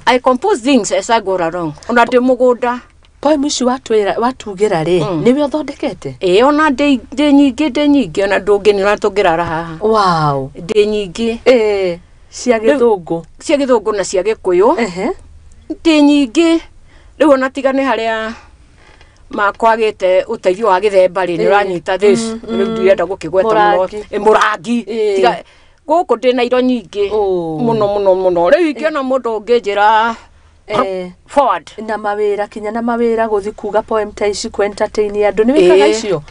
I compose things as I go along. Ona ndĩ mũgũnda. Poem ici watwĩra watugĩra rĩ, nĩwe ũthondekete? Ona ndĩ nyingĩ ona ndũngĩnĩra tũngĩrara haha. Wow. Ndĩ nyingĩ. Cia gĩthũngũ. Cia gĩthũngũ na cia gĩkũyũ. Ndĩ nyingĩ. Rĩu ona tiga nĩ harĩa makwagĩte ũteithio wa gĩthemba rĩ, nĩ ũranyita this. Rĩu ndirenda gũkĩgweta mũno. Mũrangi. Tiga gũkũ ndĩna indo nyingĩ mũno mũno mũno. Rĩu ingĩona mũndũ ũngĩnjĩra forward. Na mawĩra kinya na mawĩra gũthiĩ kuga poem ta ici kũ entertain andũ nĩ wĩkaga icio?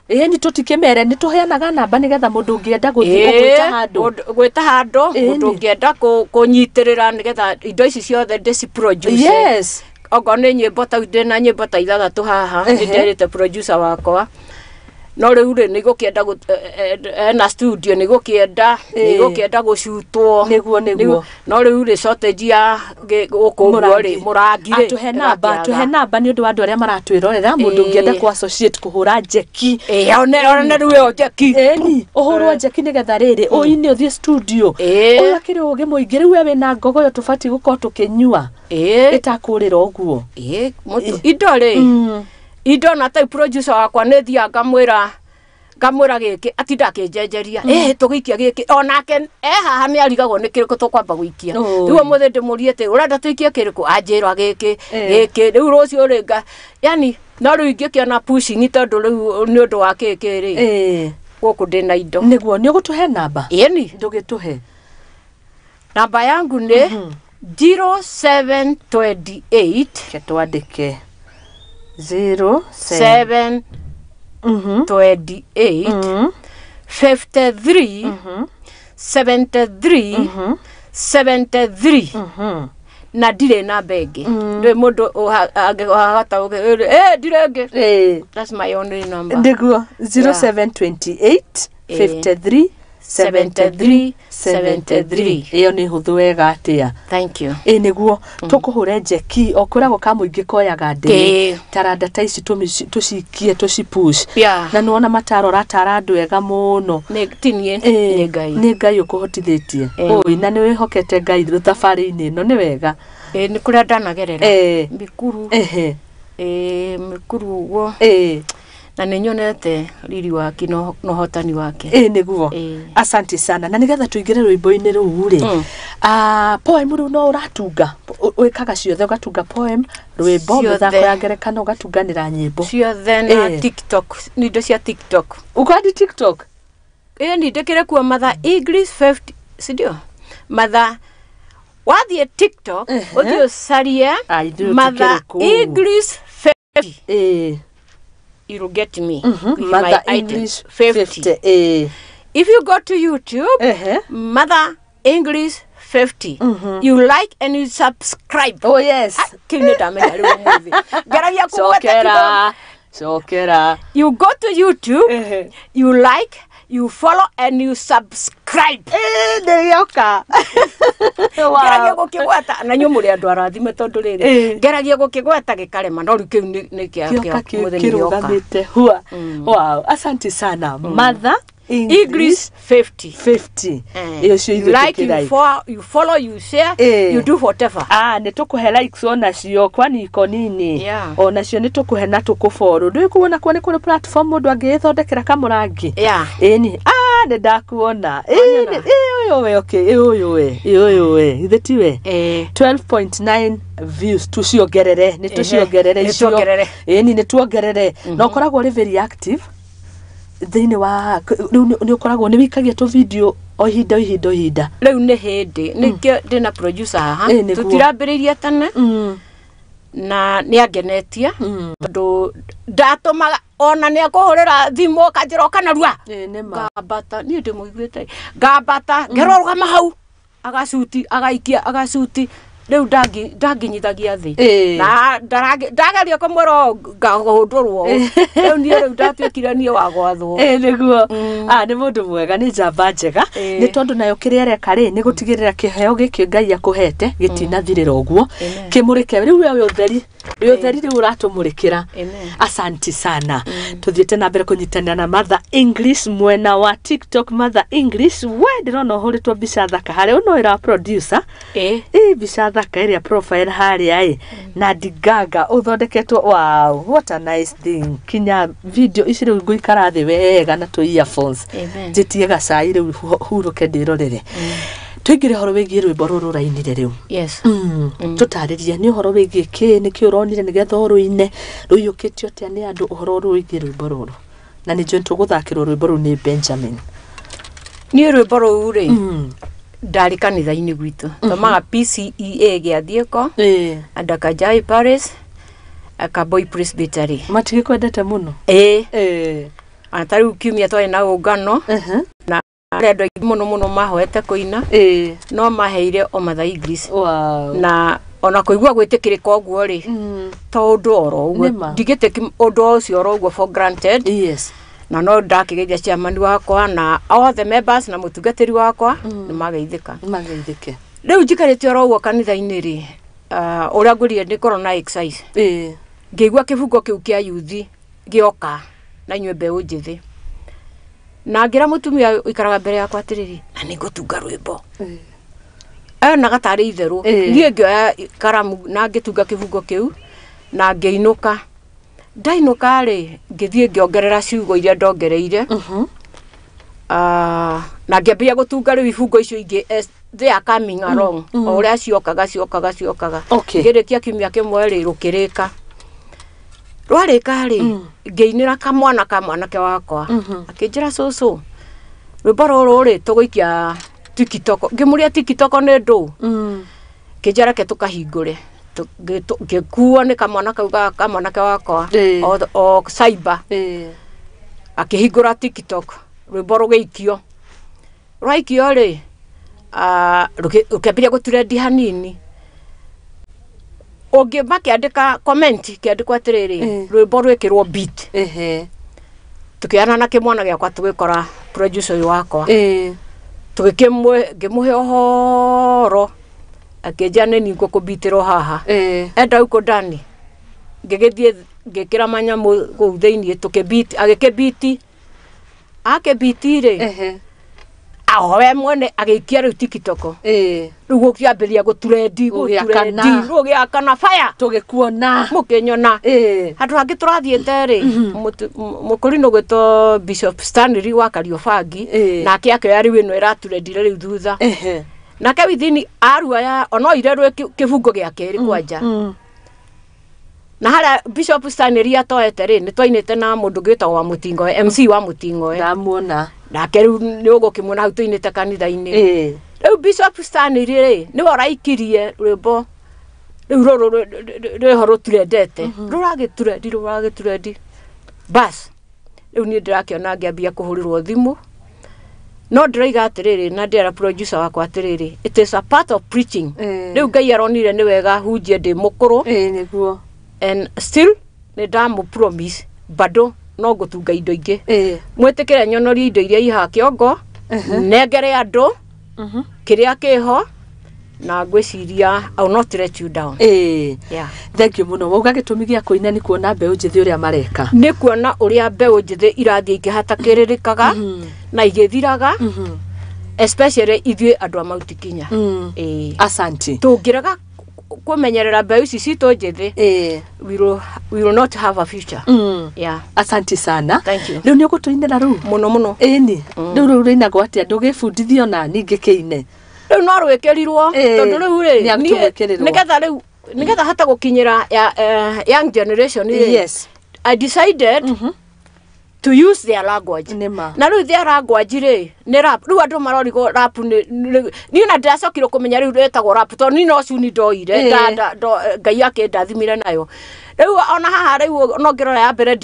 Nĩ tũtikĩmere nĩ tũheanaga namba nĩgetha mũndũ ũngĩenda gũthiĩ gwĩta handũ. Gwĩta handũ, mũndũ ũngĩenda kũnyitĩrĩra nĩgetha indo ici ciothe ndĩci produce. Yes. Okorwo nĩ nyĩmbo ta ndĩna nyĩmbo ta ithathatũ haha, nĩ nderĩte producer wakwa. No rĩu rĩ nĩ gũkĩenda ena studio nĩ gũkĩenda gũcutwo. Nĩguo. No rĩu rĩ shortage ya gũkũ ũguo rĩ mũrangi rĩ. Tũhe namba nĩ ũndũ wa andũ arĩa maratwĩrorera mũndũ ũngĩenda kũ associate kũhũra njeki. One rĩu ĩyo njeki. Ĩni, ũhũrwo njeki nĩgetha rĩrĩ ũine ũthiĩ studio. Ũyũ akĩrĩ ũgĩ mũingĩ rĩu we wĩna ngogoyo tũbatiĩ gũkorwo tũkĩnyua. Ĩtakũrĩra ũguo. Indo rĩ. Indo na ta producer wakwa nĩ thiaga ngamwĩra gĩkĩ atinda akĩnjenjeria. Tũgĩikia gĩkĩ onake haha nĩ arigagwo nĩ kĩrĩkũ tũkwamba gũikia. Rĩu ũmũthĩ ndĩmũrie atĩ ũrenda tũikie kĩrĩkũ anjĩra gĩkĩ gĩkĩ rĩu rũciũ rĩ yani No rĩu ingĩkĩona pushing tondũ rĩu nĩ ũndũ wa kĩkĩ rĩ, gũkũ ndĩna indo. Nĩguo nĩ ũgũtũhe namba? Ĩni. Ndũgĩtũhe. Namba yangu nĩ 0728 Reke twandĩke 0 7 7 28 53 73 73 na ndirĩ namba ĩngĩ. Ndũĩ mũndũ angĩhota ndirĩ ĩngĩ. That's my only number. Nĩguo 0728 53 73 73. Ĩyo nĩ hũthũ wega atĩa. Thank you. Ĩ nĩguo tũkũhũre njeki o kwĩragwo ka mũingĩ koyaga ndĩrĩ. Ĩĩ. Taranda ta ici tũcikie tũcipush. Yeah. Na nĩwona mataro ũratara andũ ega mũno. Nĩ ti niĩ, Ĩĩ, nĩ Ngai. Nĩ Ngai ũkũhotithĩtie. Ĩĩ. Ũĩ na nĩ wĩhokete Ngai thabarĩ-inĩ ĩno nĩ wega. Ĩĩ, nĩ kũrĩa ndanagerera. Ĩĩ. Mĩkuru. Ehe. Ĩĩ, mĩkuru ũguo. Ĩĩ. Na nĩ nyonete riri wake na ũhotani wake. Ĩĩ nĩguo. Ĩĩ. Asante sana. Na nĩgetha tũingĩre rwĩmbo-inĩ rũu rĩ, poem rĩu no ũratunga? Wĩkaga ciothe, ũgatunga poem, rwĩmbo, Ciothe. mĩthako ya ngerekano, ũgatunganĩra nyĩmbo? Ciothe na Ĩĩ. TikTok, nĩ indo cia TikTok. Ũkwandi TikTok? Ĩĩ, nĩ ndĩkĩrĩ kuo Mother English 50, si ndio? Mother, wathiĩ TikTok, ũthiĩ ũcarie Ah, ithuĩ Mother tũkĩrĩ kũu. English 50. Ĩĩ. You will get me. With my Mother item. English 50. 50. Ĩĩ. If you go to YouTube, Ehe. Mother English 50, you like and you subscribe. Oh yes. Ah, kĩu nĩ ndamenya rĩu ũmũthĩ. Ngeragia kũgweta kiugo. Cokera. Cokera. You go to YouTube, Ehe. you like, you follow and you subscribe. Ĩĩ ndĩgĩoka. Ngeragia gũkĩgweta na inyuĩ mũrĩ andũ arathime tondũ rĩrĩ, Ĩĩ. ngeragia gũkĩgweta gĩkarema, no rĩu kĩu nĩ kĩa Kĩoka kĩa mũthenya gĩoka. kĩrũgamĩte hua. Wow, asante sana. Mother English English 50. 50. Eh. Ĩyo cio You ithuĩ like, you tũkĩrike. follow, you follow, you share, Eh. you do whatever. Ah, nĩ tũkũhe likes onacio kwani iko nini. Yeah. Onacio nĩ tũkũhe na tũkũfollow. Ndũĩ kuona kuo nĩ kũrĩ platform mũndũ angĩĩthondekera kamũrangi. Yeah. Ĩni, ah, nĩ ndakuona. Ĩĩ Wanyona? ĩĩ ũyũ we, okay, ĩĩ ũyũ we, ĩĩ ũyũ we, ithe ti we? Eh. 12.9 views tuciongerere, nĩ tũciongerere Nĩ icio. tuongerere. Ĩni nĩ tuongerere. Na ũkoragwo ũrĩ very active thĩinĩ wa rĩu nĩ ũkoragwo nĩ wĩikagia tũ video o ihinda o ihinda o ihinda. Rĩu nĩ hĩndĩ nĩkĩo ndĩna producer haha. Ĩĩ, nĩguo. Tũtirambĩrĩirie tene na nĩ angenetie tondũ ndatũmaga ona nĩ akũhũrĩra thimũ akanjĩra ũka narua. Ĩĩ nĩ ma. Ngambata niĩ ndĩmũiguĩte, ngambata ngerwo rũgama hau, agacuti agaikia agacuti, rĩu ndanginyithagia thĩ. Ĩĩ. Na ndageria kũmwĩra ũũ, ngahũndũrwo ũũ. Rĩu niĩ rĩu ndatuĩkire niĩ wa gwathwo. Ĩĩ nĩguo. Ah, nĩ mũndũ mwega, nĩ njamba njega. Ĩĩ. Nĩ tondũ nayo kĩrĩa areka rĩ, nĩ gũtigĩrĩra kĩheo gĩkĩ Ngai akũhete gĩtinathirĩra ũguo. Amen. Kĩmũrĩke rĩu we wĩ ũtheri, wĩ ũtheri rĩu ũratũmũrĩkĩra. Amen. Asante sana. Tũthiĩte na mbere kũnyitanĩra na Mother English mwena wa TikTok. Mother English, we ndĩrona ũhũrĩtwo mbica thaka harĩa ũno wĩra wa producer. Ĩĩ. Ĩ mbica thaka ĩrĩa profile harĩa ĩ na Ndigaga ũthondeketwo. Wow, what a nice thing. Kinya video ici rĩu ngũikara thĩ wega na tũ earphones, Amen. njĩtie gacai rĩu hurũke ndĩrorere. Tũingĩre ũhoro wĩgiĩ rwĩmbo rũrũ ũrainire rĩu. Yes. Tũtarĩrie nĩ ũhoro wĩgiĩ kĩ, nĩ kĩ ũronire nĩgetha ũrũine, rũiyũkĩtio atĩa nĩ andũ ũhoro ũrũ wĩgiĩ rwĩmbo rũrũ, na nĩ njũĩ tũgũthakĩrwo rwĩmbo rũu nĩ Benjamin. Niĩ rwĩmbo rũu rĩ, ndarĩ kanitha-inĩ gwitũ thomaga PCEA gĩathiĩko Ĩĩ. Andakajai Parish, Kaboi Presbytery. Matigĩkwendete mũno. Ĩĩ. Ĩĩ. Ona ta rĩu kiumia twarĩ na ũngano na arĩa andũ aingĩ mũno mũno mahoete kũina, Ĩĩ. no maheire o Mother English. Wow. Na ona kũigua gwĩtĩkĩrĩka ũguo rĩ, to ũndũ oro ũguo. Nĩ ma. Ndigĩtĩki ũndũ ũcio oro ũguo for granted. Yes. Na no ndakĩgeithia chairman wakwa na all the members na mũtungatĩri wakwa nĩ mageithĩka. Mageithĩke. Rĩu njikarĩte oro ũguo kanitha-inĩ rĩ, ũrĩa ngwĩrire nĩ korwo na exercise, Ĩĩ. ngĩigua kĩbungo kĩu kĩa yuthi gĩoka na inyuĩ mbeũ njĩthĩ, na ngĩra mũtumia ũikaraga mbere yakwa atĩrĩrĩ, na nĩ ngũtunga rwĩmbo. Onaga tarĩ itherũ. Ĩĩ. Niĩ ngĩoya karamu na ngĩtunga kĩbungo kĩu na ngĩinũka. Ndainũka rĩ, ngĩthiĩ ngĩongerera ciugo iria ndongereire. Ah, na ngĩambĩrĩria gũtunga rĩu ibungo icio ingĩ as they are coming along, o ũrĩa ciokaga ciokaga ciokaga. Okay. Ngĩrĩkia kiumia kĩmwe rĩ, rũkĩrĩka. Rwarĩka rĩ, ngĩinĩra kamwana ka mwanake wakwa. Akĩnjĩra cũcũ, rwĩmbo rũrũ rĩ tũgũikia TikTok. Ngĩmũria TikTok nĩ ndũ? Kĩnjĩra reke tũkahingũre. Ngĩkuo nĩ kamwana kau ka mwanake wakwa o cyber. Akĩhingũra TikTok, rwĩmbo rũgĩikio. Rwaikio rĩ, rũkĩambĩrĩria gũtrendi hanini. Ũngĩ makĩandĩka comment, kĩandĩkwo atĩrĩrĩ, rwĩmbo rwĩkĩrwo beat. Tũkĩana na kĩmwana gĩakwa tũgĩkora producer ũyũ wakwa. Ngĩmũhe ũhoro, akĩnjĩra nĩ niĩ ngũkũbitĩrwo haha. Enda huko ndani. Ngĩgĩthiĩ ngĩkĩra manyamũ kũu thĩiniĩ tũkĩbiti, agĩkĩbiti. Akĩbiti rĩ, o we mwene agĩikia rĩu TikTok. Rĩu gũkĩambĩrĩria gũtrendi, gũtrendi, gũgĩakana fire. Tũgĩkuona. Mũkĩnyona. Handũ hangĩ tũrathiĩte rĩ, mũkũrinũ gwĩtwo Bishop Stanley wa Kariobangi, nake akĩoya rĩu ĩno ĩratrendire rĩu thutha. Nake within arua ya onoire rwĩ kĩbungo gĩa kerĩ kwanja. Na harĩa Bishop Stanley atoete rĩ, nĩ twainĩte na mũndũ ũngĩ wĩtagwo wa Mũting'oe, MC wa Mũting'oe. Ndamuona. Nake rĩu nĩ ũgũkĩmuona hau tũinĩte kanitha-inĩ. Rĩu Bishop Stanley rĩ, nĩwe ũraikirie rwĩmbo rĩu rũrũ rwĩho rũtrendete. Rũragĩtrendi, rũragĩtrendi. Bas, rĩu niĩ ndĩrakĩona ngĩambia kũhũrĩrwo thimũ. No ndĩroiga atĩrĩrĩ, na ndĩrera producer wakwa atĩrĩrĩ, it is a part of preaching. Rĩu Ngai aronire nĩ wega hunjie ndĩ mũkũrũ. Nĩguo. And still nĩ ndamũ promise bado no ngũtunga indo ingĩ. Mwĩtĩkĩre nyonorie indo iria ihaha kĩongo, nengere andũ kĩrĩa kĩho, na ngwĩciria I will not let you down. Yeah. Thank you mũno. Wauga gĩtũmi gĩa kũina nĩ kuona mbeũ njĩthĩ ũrĩa mareka. Nĩ kuona ũrĩa mbeũ njĩthĩ irathiĩ ikĩhatakĩrĩrĩkaga na igĩthiraga, especially ithuĩ andũ a Mount Kenya. Asante. Tũngĩrega kũmenyerera mbeũ ici citũ njĩthĩ, we will not have a future. Yeah. Asante sana. Thank you. Rĩu nĩ ũgũtũinĩra rĩu? Mũno mũno. Ĩni. Rĩu rĩu rĩinagwo atĩa? Ndũgĩbundithio na ningĩ kĩine. Rĩu no rwĩkĩrirwo, tondũ rĩu rĩ, nĩgetha rĩu nĩgetha hote gũkinyĩra young generation rĩ. Yes. I decided to use their language. Na rĩu their language rĩ, nĩ rap. Rĩu andũ marorigwo rap nĩ niĩ na ndĩracokire kũmenya rĩu rĩtagwo rap tondũ niĩ no cuni ndoire, Ngai akĩndathimire nayo. Rĩu ona haha rĩu no ngĩrora ya mbere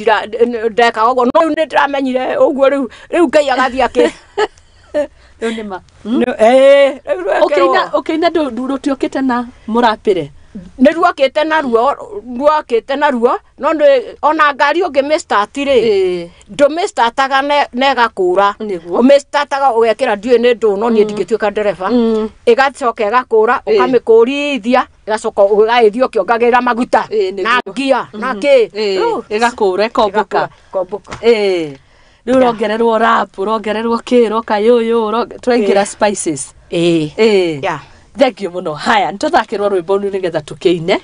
ndekaga ũguo, no rĩu nĩ ndĩramenyire ũguo rĩu rĩu Ngai agathiĩ akĩ rĩu nĩ ma. Rĩu ũkĩina ũkĩina rũtiũkĩte na mũrapĩre. Nĩ ruokĩte na ruo, ruokĩte na ruo, no nĩ ona ngari ũngĩmĩstart rĩ, ndũmĩstartaga na ĩgakũra. Ũmĩstartaga ũgekĩra ndiũĩ nĩ ndũ, no niĩ ndingĩtuĩka ndereba. Ĩgacoka ĩgakũra, ũkamĩkũrithia, ĩgacoka ũgagĩthiĩ ũkĩongagĩrĩra maguta na ngia na kĩ. Ĩgakũra, ĩkombũka. Ĩkombũka. Rĩu ũrongererwo rap, ũrongererwo kĩ, ũroka yũyũ, tũraingĩra spices. Yeah. Thank you mũno. Haya, nĩtũthakĩrwo rwĩmbo rũu nĩgetha tũkĩine.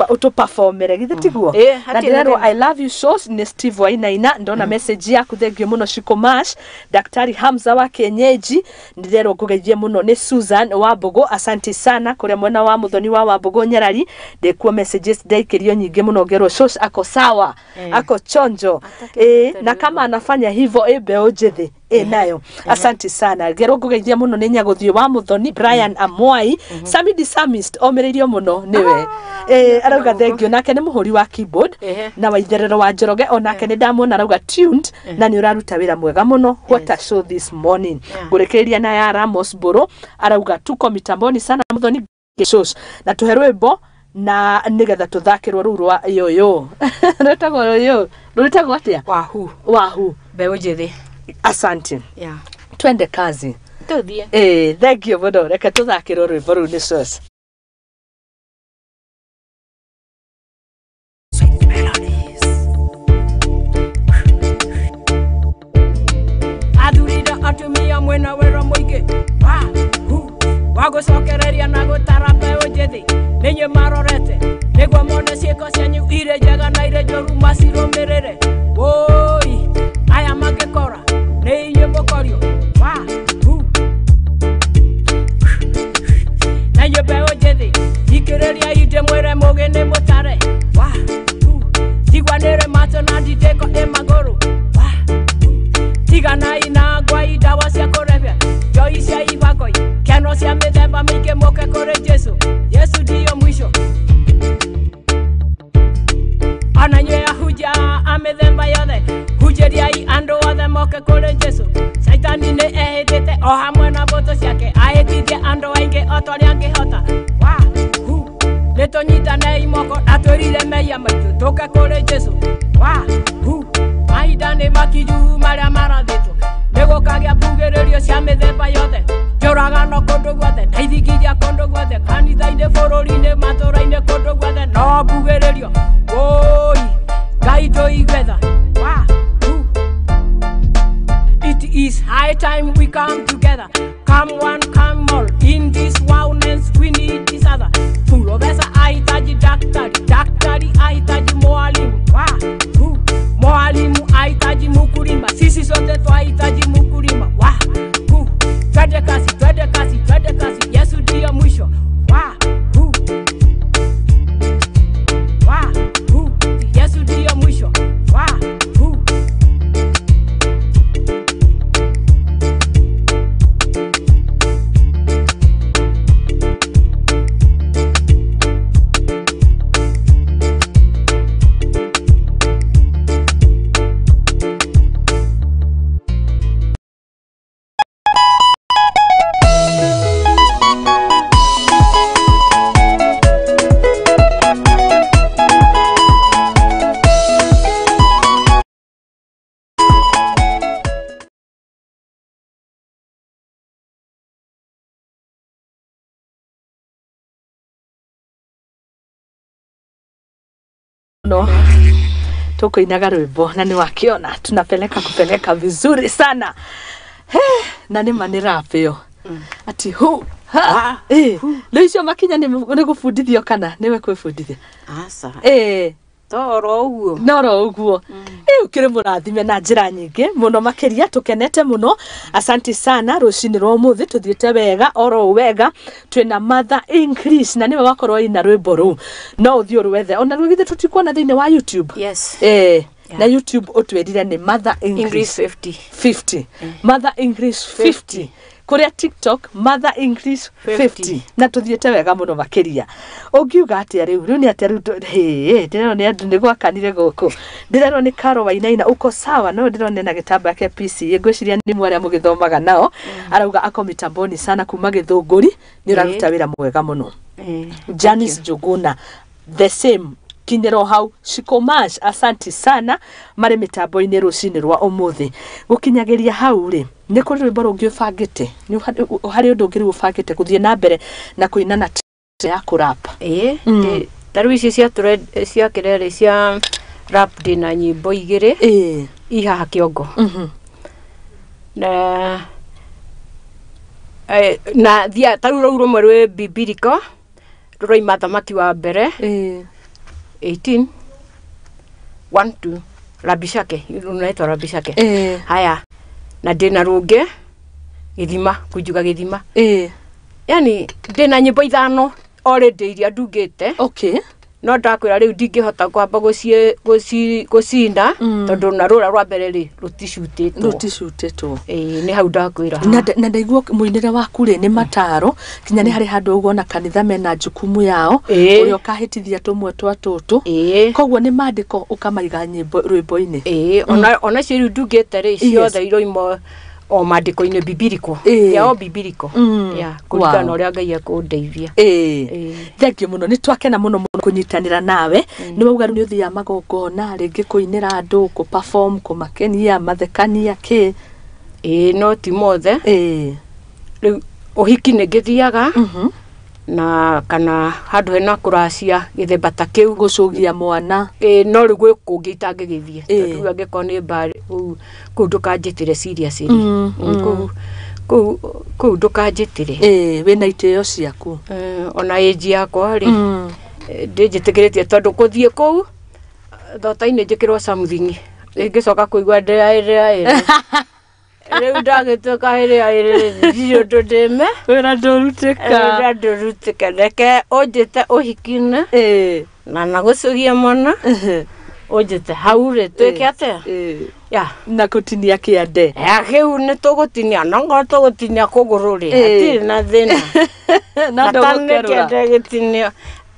Ũtũperformere githĩ tiguo? Na ndĩrerwo I love you shows nĩ Steve Wainaina. Ndona message yaku, thank you mũno Shiko Mash. Daktari Hamza wa Kienyeji, ndĩrerwo ngũgeithie mũno nĩ Susan wa Mbogo, asante sana kũrĩa mwena wa Mũthoni wa Wambũgũ Nyarari. Ndĩkuo messages ndaikĩrio nyingĩ mũno ngerwo shows ako sawa, ako chonjo. Na kama anafanya hivyo mbeũ njĩthĩ nayo. Asante sana. Ngerwo ngũgeithie mũno nĩ Nyagũthiĩ wa Mũthoni Brian Amwai, Samidi Samist omĩrĩirio mũno nĩwe. Arauga thank you. Nake nĩ mũhũri wa keyboard na waitherero wa Njoroge, onake nĩ ndamuona arauga tuned na nĩ ũraruta wĩra mwega mũno. What a show this morning. Ngũrĩkĩrĩria na ya Ramos Mbũrũ arauga tuko mitamboni sana Mũthoni shows na tũhe rwĩmbo na nĩgetha tũthakĩrwo rũu rwa yoyo. Rwĩtagwo yoyo. Rwĩtagwo atĩa? Wahu. Wahu. Mbeũ njĩthĩ. Asante. Yeah. Twende kazi. Tũthiĩ. Thank you mũno. Reke tũthakĩrwo rwĩmbo rũu nĩ shows. Athurire atumia mwena wĩra mũingĩ wahu wa gũcokereria na gũtara mbeũ njĩthĩ nĩinyuĩ marorete nĩguo mone ciĩko cianyu irĩ njega na irĩ njũru macirũmĩrĩre. Woi, aya mangĩkora nĩ inyuĩ mũkorio wahu. Na inyuĩ mbeũ njĩthĩ thikĩrĩria indĩ mwĩre mũgĩ nĩ mũtare wahu. Nĩtũnyitanei moko na twĩrire mehia maitũ tũke kũrĩ Jesũ. Wa hu mahinda nĩ makinyu marĩa marathĩtwo, nĩgũkagĩa mbugĩrĩrio cia mĩthemba yothe, njũragano kũndũ guothe na ithingithia kũndũ guothe, kanitha-inĩ, bũrũri-inĩ, matũũra-inĩ, kũndũ guothe no mbugĩrĩrio. Wũi Ngai tũigue tha. Wa hu. It is high time we come together. Come one, come all. In this oneness we need each other. Profesa ahitaji daktari, daktari ahitaji mwalimu. Wa hu. Mwalimu ahitaji mkulima, sisi sote twahitaji mkulima. Wa hu. Twende kasi, twende kasi, twende kasi. Yesu ndiyo mwisho. Wa hu. Wa hu. Yesu ndiyo mwisho. Wa hu. No tukuinaga rwimbo na nĩ wakiona tunapeleka kupeleka vizuri sana. He, na nĩ ma nĩ rap ĩyo ati hu ha rĩu icio makinya nĩ gũbundithio kana nĩwe kwĩbundithia? Aca. Toro ũguo. Noro ũguo. Ũkĩrĩ mũrathime na njĩra nyingĩ mũno makĩria, tũkenete mũno. Asante sana rũcinĩ rwa ũmũthĩ tũthiĩte wega oro wega. Twĩna Mother English na nĩwe wakorwo ina rwĩmbo rũu, no ũthiĩ ũrwethe ona rĩu githĩ tũtikuona thĩinĩ wa YouTube. Yes. Na YouTube ũtwĩrire nĩ Mother English 50. 50. Mother English 50. Kũrĩa TikTok Mother English 50. Na tũthiĩte wega mũno makĩria. Ũngiuga atĩa rĩu? Rĩu nĩ atĩa rĩu? Hĩ, ndĩrerwo nĩ andũ nĩ gwakanire gũkũ. Ndĩrerwo nĩ Caro Wainaina uko sawa, no ndĩrona ena gĩtambaya kĩa PCA. Ngwĩciria nĩ mwe arĩa mũgĩthomaga nao. Arauga ako mitamboni sana kuma Gĩthũngũri, nĩ ũraruta wĩra mwega mũno. Janice Njuguna the same kinyĩro hau. Shikomash asanti sana marĩ mĩtambo-inĩ rũcinĩ rwa ũmũthĩ. Gũkinyagĩria hau rĩ, nĩ kũrĩ rwĩmbo rũngĩ ũbangĩte? Nĩ harĩ ũndũ ũngĩ rĩu ũbangĩte gũthiĩ na mbere na kũina na ya kũrapa? Ta rĩu ici cia cia kĩrere cia rap ndĩna nyĩmbo igĩrĩ i haha kĩongo. Na na thia ta rĩu rũu rũmwe rwĩ bibiliko rũroima thamaki wa mbere 18 1 2 Rabishake, runaitwa Rabishake. Haya, na ndĩna rũngĩ gĩthima, kunjuga gĩthima. Yani ndĩna nyĩmbo ithano already iria ndungĩte. Okay. No ndakwĩra rĩu ndingĩhota kwamba gũcinda tondũ na rũra rwa mbere rĩ rũticutĩtwo. Rũticutĩtwo. Nĩ hau ndakwĩra. Na ndaigua mũinĩre waku rĩ nĩ mataro, kinya nĩ harĩ handũ ũguo na kanitha mena jukumu yao ũrĩa ũkahĩtithia tũmwe twa tũtũ. Koguo nĩ maandĩko ũkamaiga nyĩmbo rwĩmbo-inĩ. Ona icio rĩu ndungĩte rĩ ciothe iroima o maandĩko-inĩ bibiliko. Ya o bibiliko. Ya kũringana na ũrĩa Ngai ekũndeithia. Thank you mũno, nĩ twakena mũno mũno kũnyitanĩra nawe. Nĩ wauga rĩu nĩ ũthiaga magongona rĩngĩ kũinĩra andũ, kũ perform, kũmakenia, mathekania kĩ? No ti mothe. Rĩu ũhiki nĩ ngĩthiaga na kana handũ hena kũracia gĩthemba ta kĩu, gũcũgia mwana. No rĩu gwĩ kũngĩ itangĩgĩthiĩ tondũ rĩu angĩkorwo nĩ mbarĩ kũu ndũkanjĩtĩre seriously. Kũu ndũkanjĩtĩre. Wĩna itĩo ciaku. Ona age yakwa rĩ ndĩnjĩtĩkĩrĩtie tondũ kũthiĩ kũu thota-inĩ njĩkĩrwo something ingĩcoka kũigua ndĩraĩrĩraĩrĩ. Rĩu ndagĩtuĩka ĩrĩa ndirĩ ũndũ ndĩme. Wĩra ndũrutĩka. Wĩra ndũrutĩka. Reke ũnjĩte ũhiki-inĩ na nagũcũgia mwana ũnjĩte hau rĩ twĩke atĩa? Ya. Na kũtinia kĩande. Kĩu nĩ tũgũtinia, no ngorwo tũgũtinia kũgũrũ rĩ hatirĩ na thĩna. Na ndũgũkerũra. Kĩande gĩtinio.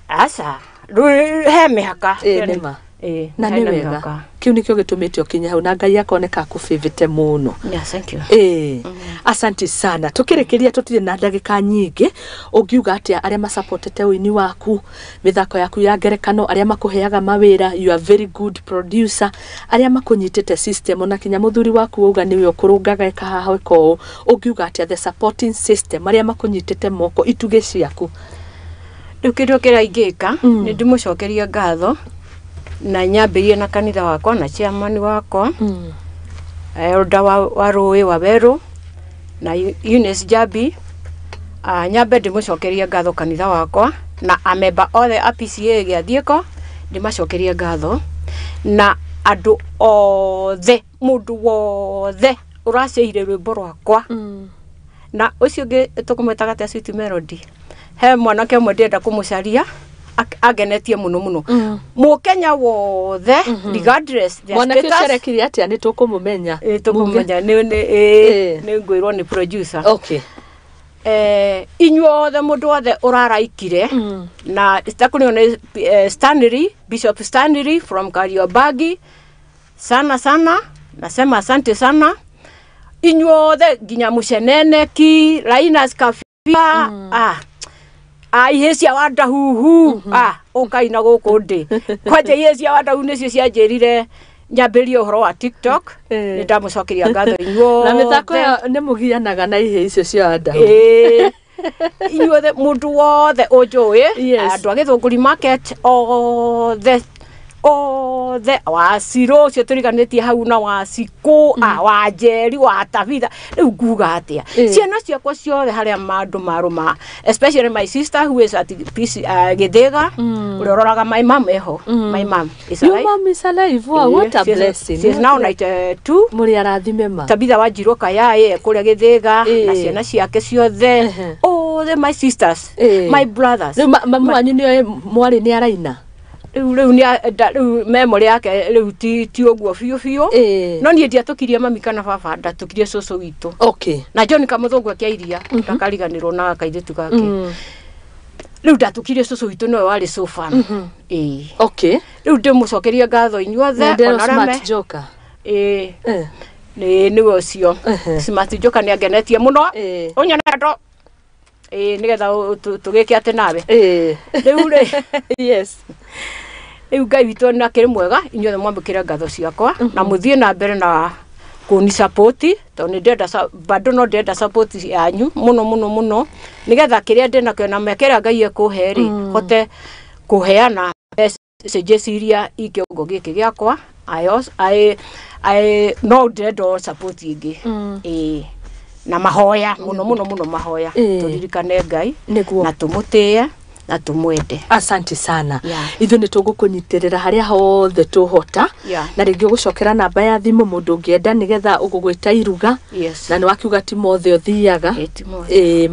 Aca, rĩu he mĩhaka. Nĩma. Ĩĩ, Na harĩ nĩ na wega. mĩhaka. Kĩu nĩkĩo gĩtũmĩte ũkinye hau na Ngai akoneka akũbĩvĩte mũno. Yeah, thank you. Ĩĩ, asanti sana. Tũkĩrĩkĩria tũtirĩ na ndagĩka nyingĩ, ũngiuga atĩa arĩa macapotete ũini waku, mĩthako yaku ya ngerekano, arĩa makũheaga mawĩra, you are very good producer, arĩa makũnyitĩte system, ona kinya mũthuri waku wauga nĩwe ũkũrũngaga ĩka haha ĩka ũũ, ũngiuga atĩa the supporting system, arĩa makũnyitĩte moko, itugĩ ciaku? Rĩu kĩndũ kĩrĩa ingĩka, nĩ ndĩmũcokerie ngatho na nyambĩrie na kanitha wakwa na chairman wakwa, elder wa rũĩ wa werũ na Eunice Jabi. Nyambe ndĩmũcokerie ngatho kanitha wakwa na amemba othe a PCA gĩathiĩko, ndĩmacokerie ngatho na andũ othe, mũndũ wothe ũraceire rwĩmbo rwakwa. Na ũcio ũngĩ tũkũmwĩtaga ta Sweet Melody, he mwanake ũmwe ndĩrenda kũmũcaria, angenetie mũno mũno. Mũkenya wothe, regardless their Mwanake ũcio status. arekire atĩa? Nĩ tũkũmũmenya. Ĩ, tũkũmũmenya nĩ Ĩ. ĩ, nĩ ngwĩrwo nĩ producer. Okay. Inyuothe, mũndũ wothe ũraraikire na itakũrĩo nĩ Stanley, Bishop Stanley from Kariobangi, sana sana nasema asante sana inyuothe, nginya Mũceneneki Linus Kafia, ihe cia Wandahuhu, ũkai na gũkũ ndĩ kwanja. Ihe cia Wandahuhu nĩcio cianjĩrire nyambĩrie ũhoro wa TikTok. Eh. Nĩ ndamũcokeria ngatho inyuothe. Na mĩthako ĩyo nĩ mũgianaga na ihĩ icio cia ndahu. Ĩĩ. Inyuothe, mũndũ wothe ũnjũĩ, Yes. andũ a Gĩthũngũri market othe othe, wacirũ ũcio tũriganĩtie hau na wacikũ, wa Njeri, wa Tabitha, rĩu nguga atĩa? Ĩĩ. Ciana ciakwa ciothe harĩa mandũ marũma, especially my sister who is at PC, Gĩthĩga, ũrĩa ũroraga my mom eho. My mom is Your alive. mom is alive. Wow, what a She is- blessing. She is now 92. Mũrĩ arathime ma. Tabitha Wanjirũ Kayaĩ kũrĩa Gĩthĩga na Ĩĩ. ciana ciake ciothe, othe, my sisters, Ĩĩ. my brothers. Rĩu mamu wanyu nĩoĩ mwarĩ nĩ araina? Rĩu rĩu memory yake rĩu ti ũguo biũ biũ. Ĩĩ. No niĩ ndiatũkirie mami kana baba, ndatũkirie cũcũ witũ na John Kamũthũngũ akĩa iria ndakariganĩrwo na kairĩtu gake. Rĩu ndatũkirie cũcũ witũ, nĩwe warĩ sofa. Ĩĩ. Rĩu ndĩmũcokerie ngatho inyuothe, Na ndero ona arĩa me Smart Joker. Ĩĩ. Eh. Nĩ nĩwe ũcio. Smart Joker nĩ angenetie mũno. Ũnyone ndo ĩĩ nĩgetha tũgĩke atĩ nawe. Rĩu rĩ, rĩu Ngai witũ nĩ akĩrĩ mwega. Inyuothe mwamũkĩre ngatho ciakwa na mũthiĩ na mbere na kũni support, tondũ nĩ ndĩrenda bado no ndĩrenda support yanyu mũno mũno mũno, nĩgetha kĩrĩa ndĩnakĩo na mĩaka ĩrĩa Ngai ekũhe rĩ, hote kũheana messages iria i kĩongo gĩkĩ gĩakwa. I no ndĩrenda o support ĩngĩ, ĩĩ, na mahoya mũno mũno mũno mahoya. Tũririkane Ngai Nĩguo. na tũmũtĩe na tũmwende. Asante sana. Yeah. Ithuĩ nĩ tũgũkũnyitĩrĩra harĩa hothe tũhota. Na rĩngĩ ũgũcokera namba ya thimũ mũndũ ũngĩenda nĩgetha ũgũgwĩta iruga. Na nĩ wakiuga ti mothe ũthiaga. Ĩĩ, ti mothe. Ĩĩ,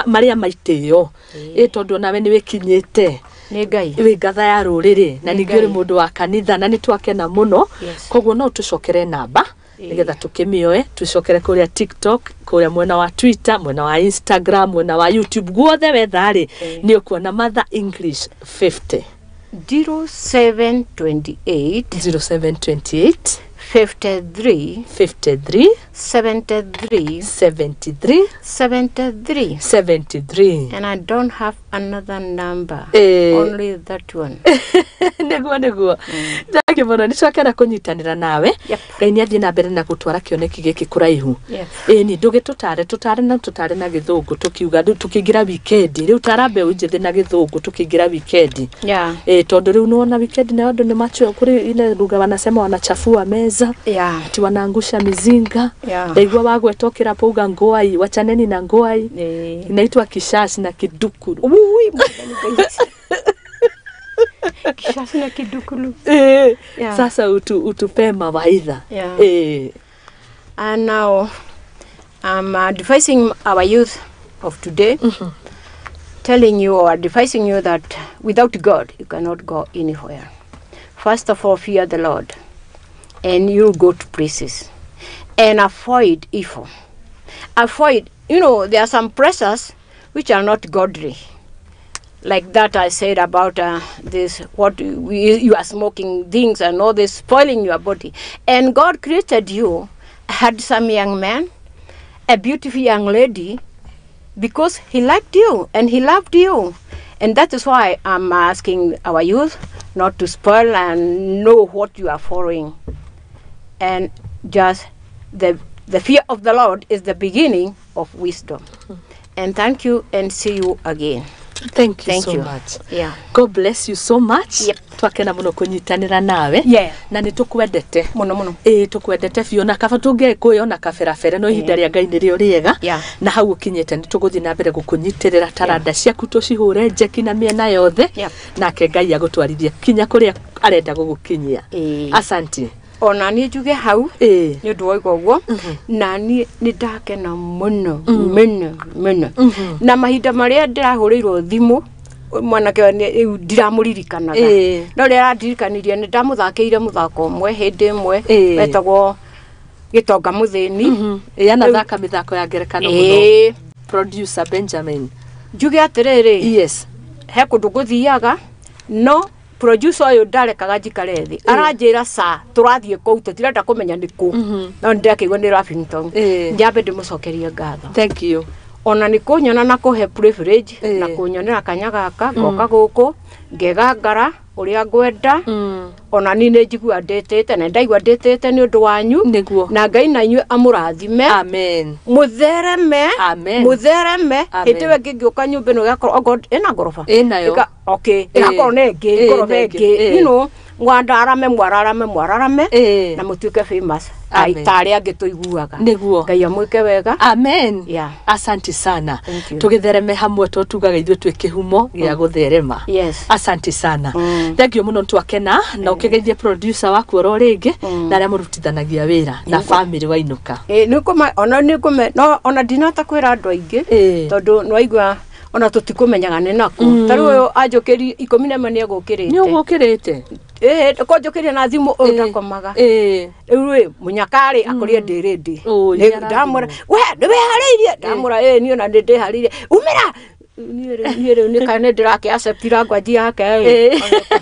marĩa maitĩo, ĩ tondũ onawe nĩ wĩkinyĩte. Nĩ Ngai. Wĩ ngatha ya rũrĩrĩ na Nĩ ningĩ ũrĩ Ngai. mũndũ wa kanitha na nĩ twakena mũno. Koguo no tũcokere namba nĩgetha tũkĩmĩoe, tũcokere kũrĩa TikTok, kũrĩa mwena wa Twitter, mwena wa Instagram, mwena wa YouTube, guothe wetha rĩ, nĩ ũkuona Mother English 50. 0728 0728 53 53 73 73 73. 73. And I don't have another number. Only that one. Nĩguo, thank you mũno, nĩ twakena kũnyitanĩra nawe. Ngai nĩ athiĩ na mbere na gũtwara kĩoneki gĩkĩ kũraihu. Ĩni ndũgĩtũtare, tũtare na tũtare na gĩthũngũ, tũkiuga rĩu tũkĩingĩra wikendi, rĩu tara mbeũ njĩthĩ na gĩthũngũ tũkĩingĩra wikendi. Ĩ tondũ rĩu nĩwona wikendi nayo andũ nĩ macho kũrĩ ile lugha wanasema wanachafua meza, ati wanaangusha mizinga. Ndaigua wagweta ũkĩrapa uga ngoai, wachaneni na ngoai. Inaitwa kishash na kidukuru. Ui, Mwathani Ngai. Kishashi na kidukulu. Sasa utupee mawaidha. And now I'm advising our youth of today, telling you or advising you that without God, you cannot go anywhere. First of all, fear the Lord, and you'll go to places. And avoid evil. Avoid, there are some pressures which are not godly. Like that I said about this, what you are smoking things and all this spoiling your body. And God created you, a handsome young man, a beautiful young lady, because he liked you and he loved you. And that is why I'm asking our youth not to spoil and know what you are following. And just the fear of the Lord is the beginning of wisdom. And thank you, and see you again. Thank you Thank so you. much. Yeah. God bless you so much. Yep. Twakena muno kunyitanira nawe. Yeah. Na nĩ tũkwendete. Muno muno. Ĩĩ tũkwendete biũ, na kaba tũngĩkwĩona kaberabere no ihinda rĩa Ngai nĩrĩo rĩega. Yeah. Na hau ũkinyĩte nĩ tũgũthiĩ na mbere gũkũnyitĩrĩra taranda ciaku, tũcihũre njeki na mĩena yothe. Yep. Nake Ngai agũtwarithie kinya kũrĩa arenda gũgũkinyia. Ĩĩ. Asante. Ona niĩ njuge hau Ĩĩ. nĩ ũndũ wa ũguo, na niĩ nĩ ndakena mũno mũno mũno. Na mahinda marĩa ndĩrahũrĩirwo thimũ mwanake ũyũ rĩu ndiramũririkanaga, Ĩĩ. no rĩrĩa arandirikanirie nĩ ndamũthakĩire mũthako ũmwe hĩndĩ ĩmwe Ĩĩ. wetagwo Gĩtonga Mũthĩni. Ĩĩ, anathaka mĩthako ya ngerekano mũno. Ĩĩ. Producer Benjamin. Njuge atĩrĩrĩ, Yes. he kũndũ ngũthiaga, no producer ũyũ ndarekaga njikare thĩ, aranjĩra ca tũrathiĩ kũu, tũtirenda kũmenya nĩ kũ, no nĩndakĩigua nĩ Lavington. Ĩĩ. Nyambe ndĩmũcokerie ngatho Thank you. ona nĩ kũnyona na kũhe privilege Ĩĩ. na kũnyonera kanya gaka ngoka gũkũ ngegangara ũrĩa ngwenda. Ona niĩ nĩ njigua ndĩtĩte na ndaigua ndĩtĩte nĩ ũndũ wanyu. Nĩguo. Na Ngai na inyuĩ amũrathime. Amen. Mũthereme. Amen. Mũthereme. Amen. Hĩndĩ ĩyo ĩngĩ ngĩũka nyũmba ĩno ĩgakorwo okorwo ĩna ngoroba. Ĩnayo. Okay, Ĩĩ. ĩgakorwo nĩ ĩngĩ Ĩĩ, ngoroba nĩ ĩngĩ. ĩngĩ, Ĩĩ. you know, mwandarame mwararame mwararame Ĩĩ. na mũtuĩke famous Amen. ta arĩa angĩ tũiguaga. Nĩguo. Ngai amwĩke wega. Amen. Yeah. Asante sana. Thank you. Tũgĩthereme hamwe to tugaga ithuĩ twĩ kĩhumo gĩa gũtherema. Yes. Asante sana. Thank you mũno, twakena na ũkĩgeithie producer waku oro rĩngĩ na arĩa mũrutithanagia wĩra na family wainũka. Ĩĩ, nĩngũma ona nĩngũme no ona ndinahota kwĩra andũ aingĩ Ĩĩ. tondũ nĩwaigua ona tũtikũmenyaga nĩ nakũ. Ta rĩu ũyũ anjũkĩri 11 nĩ egũkĩrĩte. Nĩ ũgũkĩrĩte? Ĩĩ, kũnjũkĩria na thimũ ũyũ ndakomaga. Ĩĩ. Rĩu rĩ mũnyakarĩ akorire ndĩ ready. Ũĩ, Nĩ- nĩarathimwo. Ndamwĩra we nĩwĩharĩirie, ndamwĩra ĩĩ niĩ ona nĩndĩharĩirie, umĩra. Niĩ rĩu nĩ kana nĩndĩrakĩ accept language yake ĩ. Ĩĩ.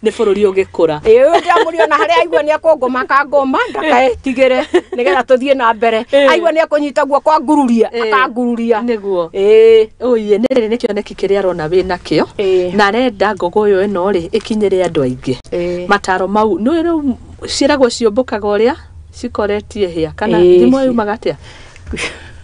Nĩ bũrũri ũgĩkũra. Ĩĩ, ndĩramũria ona harĩa aigua nĩ akũngũma akangũma ndakaetigĩre nĩgetha tũthiĩ na mbere. Ĩĩ. Aigua nĩ akũnyita guoko angururia Ĩĩ. akangururia. Nĩguo. Ĩĩ. Ũiye nĩ rĩrĩ nĩ kĩoneki kĩrĩa arona wĩ nakĩo Ĩĩ. na arenda ngogoyo ĩno rĩ ĩkinyĩre andũ aingĩ. Ĩĩ. Mataro mau nĩ rĩu ciĩragwo ciũmbũkaga ũrĩa cikoretie hĩa kana Ĩĩ. thimũ yumaga atĩa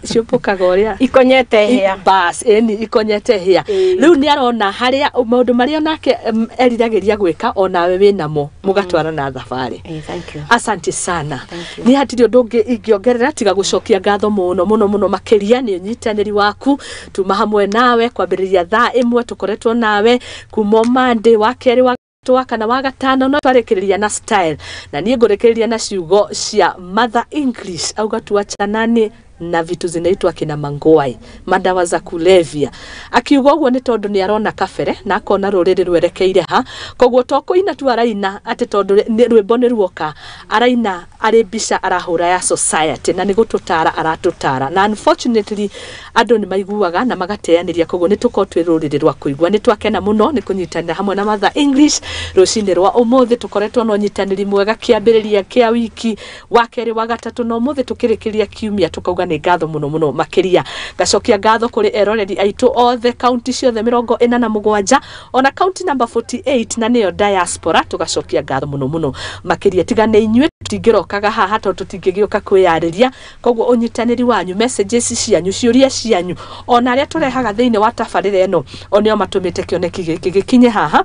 ciũmbũkaga ũrĩa Ikonyete hĩa. Bas, ĩni ikonyete hĩa. Ĩĩ. Rĩu nĩ arona harĩa maũndũ marĩa onake eriragĩria gwĩka onawe wĩnamo mũgatwarana thabarĩ. Ĩĩ, thank you. Asante sana. Thank you. Niĩ hatirĩ ũndũ ũngĩ ingĩongerera tiga gũcokia ngatho mũno mũno mũno makĩria nĩ ũnyitanĩri waku. Tuma hamwe nawe kwambĩrĩria thaa 1 tũkoretwo nawe kuma Monday wa kerĩ wa wa kana wa gatano no twarĩkĩrĩria na style, na niĩ ngũrĩkĩrĩria na ciugo cia Mother English auga tuachanani na vitu zinaitwa kina mangwai, madawa za kulevya. Akiuga ũguo nĩ tondũ nĩ arona kabere na akona rũrĩrĩ rwerekeire ha, koguo to kũina tu araina atĩ tondũ rwĩmbo nĩ ruoka, araina arĩ mbica arahũra ya society na nĩ gũtũtara aratũtara, na unfortunately andũ nĩ maiguaga na magateanĩria, koguo nĩ tũkorwo twĩ rũrĩrĩ rwa kũigua. Nĩ twakena mũno nĩ kũnyitanĩra hamwe na Mother English rũcinĩ rwa ũmũthĩ. Tũkoretwo na ũnyitanĩri mwega kĩambĩrĩria kĩa wiki wa kerĩ wa gatatũ na ũmũthĩ tũkĩrĩkĩria kiumia, tũkauga nĩ ngatho mũno mũno makĩria. Ngacokia ngatho kũrĩ eroreri aitũ othe kaunti ciothe 47 ona kaunti number 48 na nĩyo diaspora, tũgacokia ngatho mũno mũno makĩria. Tiga nĩ inyuĩ tũtingĩrokaga haha tondũ tũtingĩgĩũka kwĩyarĩria, koguo ũnyitanĩri wanyu, messages cianyu, ciũria cianyu, ona arĩa tũrehaga thĩinĩ wa tabarĩra ĩno o nĩo matũmĩte kĩoneki gĩkĩ gĩkinye haha.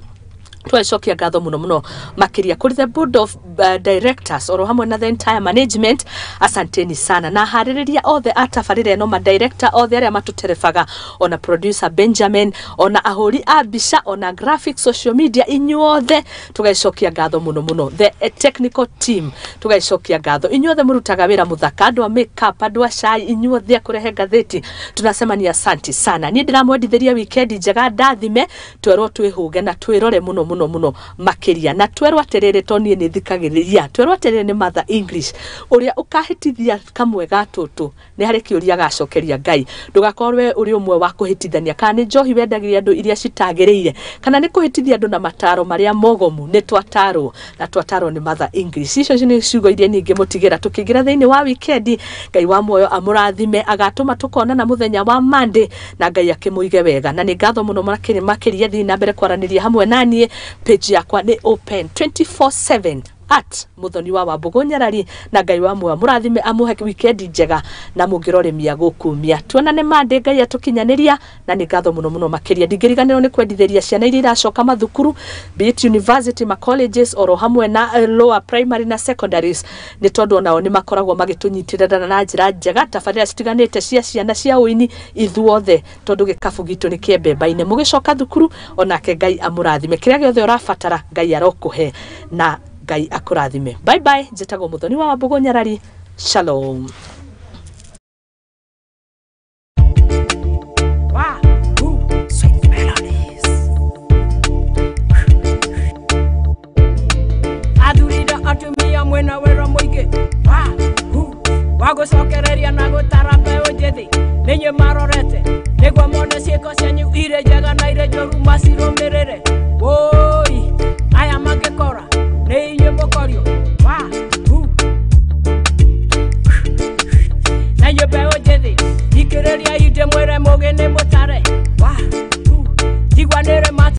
Twacokia ngatho mũno mũno makĩria kũrĩ the board of directors oro hamwe na the entire management, asanteni sana, na harĩrĩria othe a tabarĩra ĩno, madirector othe arĩa matũterebaga, ona producer Benjamin, ona ahũri a mbica, ona graphic, social media, inyuothe tũgacokia ngatho mũno mũno. The technical team tũgacokia ngatho, inyuothe mũrutaga wĩra mũthaka, andũ a makeup, andũ a cai, inyuothe a kũrehe ngathĩti, tunasema ni asanti sana. Niĩ ndĩramwendithĩria weekend njega, ndathime, twerwo twĩhũge na twĩrore mũno mũno. mũno mũno makĩria. Na twerwo atĩrĩrĩ, to niĩ nĩ thikagĩrĩria, twerwo atĩrĩrĩ nĩ Mother English, ũrĩa ũkahĩtithia kamwe ga tũtũ nĩ harĩ kĩũria agacokeria Ngai. Ndũgakorwo ũrĩ ũmwe wa kũhĩtithania, kana nĩ njohi wendagĩria andũ iria citagĩrĩire, kana nĩ kũhĩtithia andũ na mataro marĩa mogomu. Nĩ twatarwo na twatarwo nĩ Mother English. Icio nĩ ciugo iria ningĩ mũtigĩra tũkĩingĩra thĩinĩ wa wikendi. Ngai wa muoyo amũrathime, agatũma tũkonana mũthenya wa Monday, na Ngai akĩmũige wega. Na nĩ ngatho mũno makĩria thiĩ na mbere kwaranĩria hamwe na niĩ. Page yakwa nĩ open 24/7 at Muthoni wa Wambũgũ Nyarari, na Ngai wa muoyo mũrathime, amũhe wikendi njega na mũngĩrorĩmia gũkumia. Tuonane Monday, Ngai atũkinyanĩria. Na nĩ ngatho mũno mũno makĩria. Ndingĩriganĩrwo nĩ kwendithĩria ciana iria iracoka mathukuru, be it university, ma colleges, oro hamwe na lower primary na secondaries, nĩ tondũ onao nĩ makoragwo magĩtũnyitĩrĩra na njĩra njega tabarĩra citiganĩte cia ciana cia ũini ithuothe, tondũ gĩkabu gitũ nĩ kĩembemba-inĩ. Mũgĩcoka thukuru, onake Ngai amũrathime. Kĩrĩa gĩothe ũrabatara, Ngai arokũhe na Ngai akũrathime. Bye bye. Njĩtagwo Muthoni wa Wambũgũ Nyarari. Shalom. Sweet melodies. Athuri na atumia mwena wĩra mũingĩ wa hu wa gũcokereria na gũtara mbeũ njĩthĩ. Nĩ inyuĩ marorete nĩguo mone ciĩko cianyu irĩ njega na irĩ njũru.